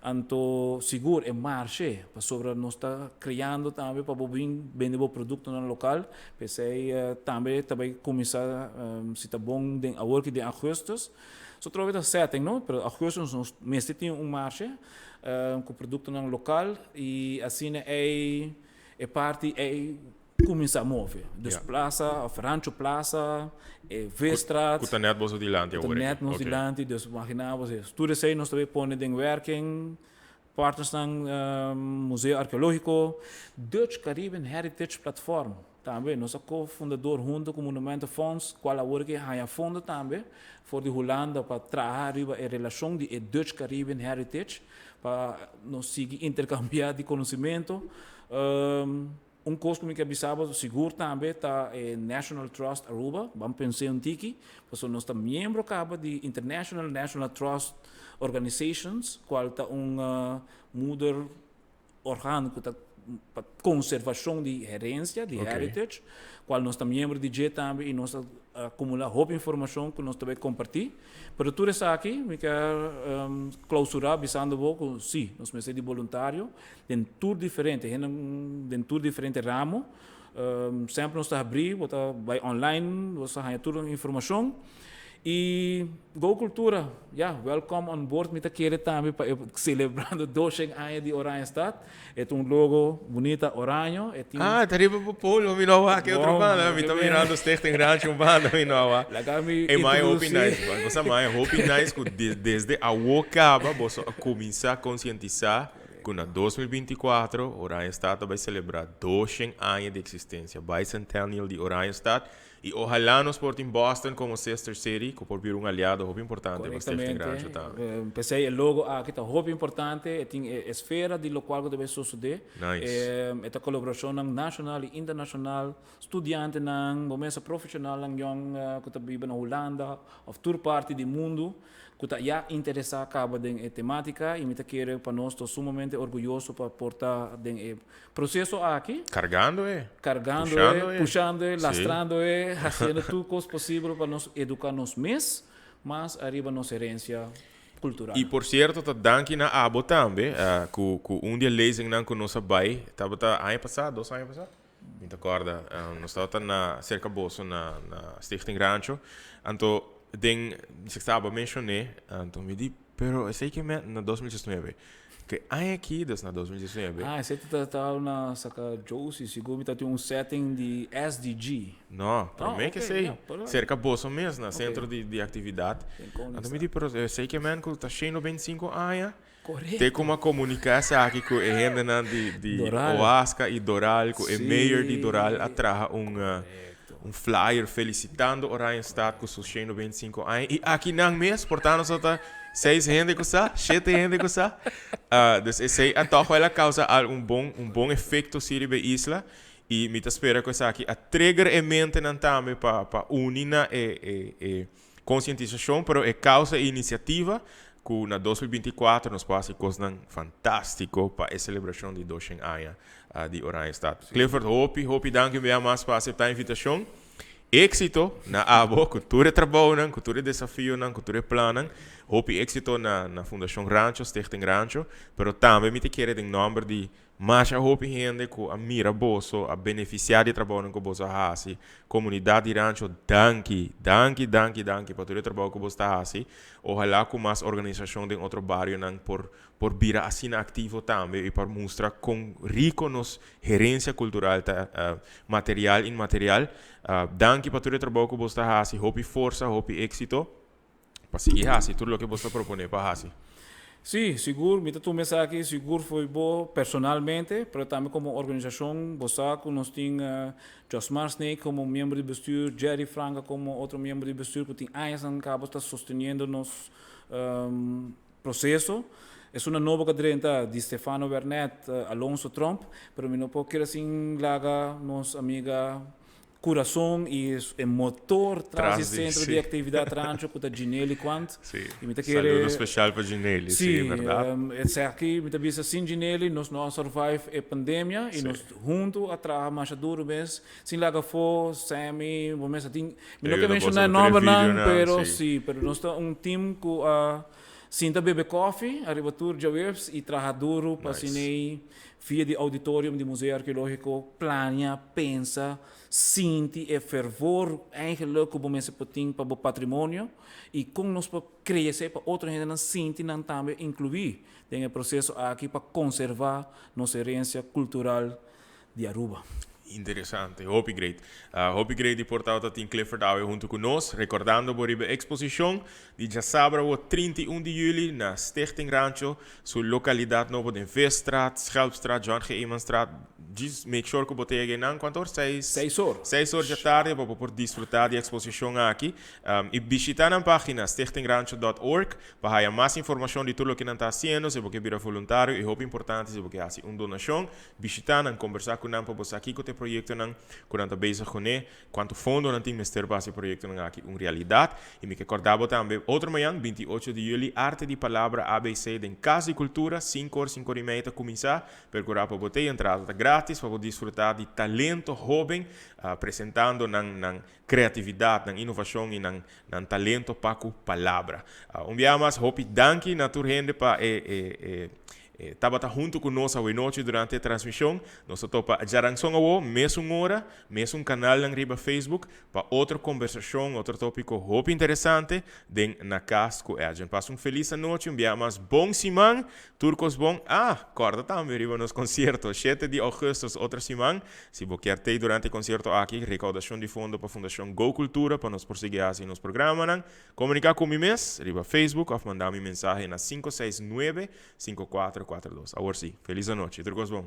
Anto sigur e marshe pasobra nos ta kreando tambe pa bo bin bende bo produktonan lokal. P'esei tambe ta bai kuminsá si ta bon den awor ki den augustus. So trobe ta setting no, pero augustus nos mester tin un marshe ku produktonan lokal i asina ei. E parti ei cuminsa move. Dus plaza of Rancho Plaza, e Visstraat.
Cu ta net boso dilanti
awor. Cu ta net nos dilanti. Dus imagina bo si tur esey nos ta bay pone den werking. Partnersnan Museo Arqueologico, Dutch Caribbean Heritage Platform tambe. Nos a co-fundador hunto cu Monumentenfonds cual awor ke haya fondo tambe for di Hulanda pa traha riba e relacion di e Dutch Caribbean Heritage. Pa nos sigui intercambia di conocimento. Un cos cu mi ke bisa bo sigur tambe ta e National Trust Aruba. Ban pens'e un tiki, pasobra nos ta miembro caba di International National Trust Organizations, cual ta un moeder organo cu ta pa conservacion di herencia, di heritage, cual nos ta miembro di dje tambe y nos a acumula hopi informacion cu nos ta bay comparti. Pero tur esaki mi kier clausura bisando bo cu si, nos mester di boluntario den tur diferente hende, den tur diferente ramo. Semper nos ta habri, bo ta bay online, bo ta haya tur informacion. Y Go Cultura, ya, welcome on board mi ta kere tambe pa e celebrando 200 aña di Oranjestad. E ta un logo bunita oraño, e tin.
Ah, ta riba bo polo, mi no a wak e otro banda, mi ta mirando Stichting Rancho un banda, mi no a wak.
Laga mi
E mai hopi
introduci.
nice, bo sa mai hopi nice cu desde awo caba boso a cuminsa concientisa cu na 2024 Oranjestad ta bay celebra 200 aña di existencia, bicentennial di Oranjestad. I ohalá nos por tin Boston komo sister city ku por bira un aliado hopi importante pa Stichting Rancho tambe.
Korektamente. P'esei e logo aki ta hopi importante, e tin e esfera di lokual ku ta bay sosodé.
Nice.
E ta kolaborashonnan nashonal i internashonal, studiantenan, bo mesa profeshonalnan yòn ku ta biba na Hulanda òf tur parti di mundu. Cu ta ya interesa caba den e tematica y mi ta kere pa nos ta sumamente orguyoso pa por ta den e proceso aki.
Cargando e.
Cargando e, pushando e, lastrando e, haciendo tur cos posibel pa nos educa nos mes mas ariba nos herencia cultural.
Y por cierto ta danki na abo tambe cu cu un di e lezingnan cu nos a bay tabata aña pasa, dos aña pasa? Mi ta corda nos tabata na cerca boso na na Stichting Rancho anto Den sextaba mencioné, anto mi di, pero esey ke men na 2019. Ke aña aki, dus na 2019.
Ah, esey ta ta na saka Josie, sigur mi ta tin un setting di SDG.
No, prome ke esey, cerca boso mes, na centro di di actividad. Anto mi di, pero esey ke men ku ta 125 aña.
Correcto.
Te como a comunica esaki cu e hendenan di di
Doral.
Oaxaca y Doral, cu e mayor di Doral a traha un un flyer felicitando Oranjestad cu su 125 aña. Y aki nan mes, por ta nos ta seis hende cu sa, shete hende cu sa. Dus esey a toch wel a causa al un bon un bon efecto si riba e isla. Y mi ta spera cu esaki a trigger e mentenan tambe pa pa uni na e e e Konsientisashon, pero e kousa e inisiativa ku na 2024 nos por hasi kosnan fantástiko pa e selebrashon di 200 aña di Oranjestad. Clifford, hopi, hopi danki un bia mas pa aseptá e invitashon. Éksito na abo ku tur e trabounan, ku tur e desafionan, ku tur e plannan. Hopi éxito na Fundacion Rancho, Stichting Rancho, pero tambe mi ta kere den nomber di masha hopi hende cu a mira boso, a beneficia di e trabounan cu boso a haci. Comunidad di Rancho, danki, danki, danki, danki pa tur e trabou cu boso ta haci. Ohala cu mas organisacion den otro barionan por bira asina activo tambe y por mustra con rico nos herencia cultural ta, material, inmaterial. Danki pa tur e trabou cu boso ta haci. Hopi forsa, hopi exito pa sigui haci tur loke boso ta propone pa haci.
Sí, sigur, mi ta tuma esaki sigur fo'i bo personalmente, pero tambe como organisacion. Bo sa cu nos tin Josmar Snake como miembro di bestuur, Jerry Franca como otro miembro di bestuur cu tin añasnan caba ta sosteniendo nos proceso. Esunnan nobo cu a drenta di Stefano Wernet, Alonso Tromp, pero mi no por kere sin laga nos amiga Curason y e motor tras di Centro di Actividad Rancho cu ta Ginelli Quant.
Y mi ta kere. Saludo special pa Ginelli, si, berdad.
Esaki mi ta bisa, sin Ginelli nos no a survive e pandemia y nos hunto a traha masha duro mes sin laga afo Sammy, bo mes a tin, mi no ke menciona e nombernan, pero si, pero nos ta un team cu a sinta bebe koffie ariba tur djaweps y traha duro pa asina ei Via di auditorium di Museo Arkeológiko, plania, pensa, sinti e fervor eigenlijk ku bo mester por tin pa bo patrimonio i kon nos por krea esei pa otro hendenan sinti nan tambe inkluí den e proseso aki pa konservá nos herensia kultural di Aruba.
Interesante, hopi great. Hopi great di por tabata tin Clifford awe hunto cu nos, recordando bo riba e exposicion di djasabra awo 31 di juli na Stichting Rancho, su localidad nobo den Visstraat, Schelpstraat, John G. Emanstraat. Djis make sure cu bo ta yega einan, cuanto or? Seis?
6 or.
6 or djatardi pa bo por disfruta di e exposicion aki. Y bishita nan pagina stichtingrancho dot org pa haya mas informacion di tur loke nan ta haciendo, si bo ke bira voluntario y hopi importante si bo ke haci un donacion. Bishitá nan, kombersá ku nan pa bo sa kiko ta e proyektonan ku nan ta bezig kuné, kuantu fondo nan tin mester pa hasi e proyektonan aki un realidat. I mi ke kòrda bo tambe, otro mañan, 28 di yüli, Arte di Palabra ABC den Kas di Kultura, sinku or, sinku or i mei ta kuminsá. Perkurá pa bo t'ei, entrada ta grátis pa bo disfrutá di talento hóben presentando nan nan kreatividat, nan inovashon i nan nan talento pa ku palabra. Un biaha mas hopi danki na tur hende pa e e e tabata huntu ku nos awenochi durante e transmishon. Nos ta topa djaranson awo, mesun ora, mesun kanalnan riba Facebook pa otro kombersashon, otro topiko hopi interesante den Na Kas ku Edjean. Pasa un felis anochi, un biaha mas bon siman, tur kos bon. Ah, kòrda tambe riba nos konsierto shete di ougùstus otro siman. Si bo kier tei durante e konsierto aki, rekoudashon di fondo pa Fundashon Go Kultura pa nos por sigui hasi nos programanan, komuniká ku mi mes riba Facebook òf manda mi mensahe na 569 5442. Awor sí, felis anochi. Tur kos bon.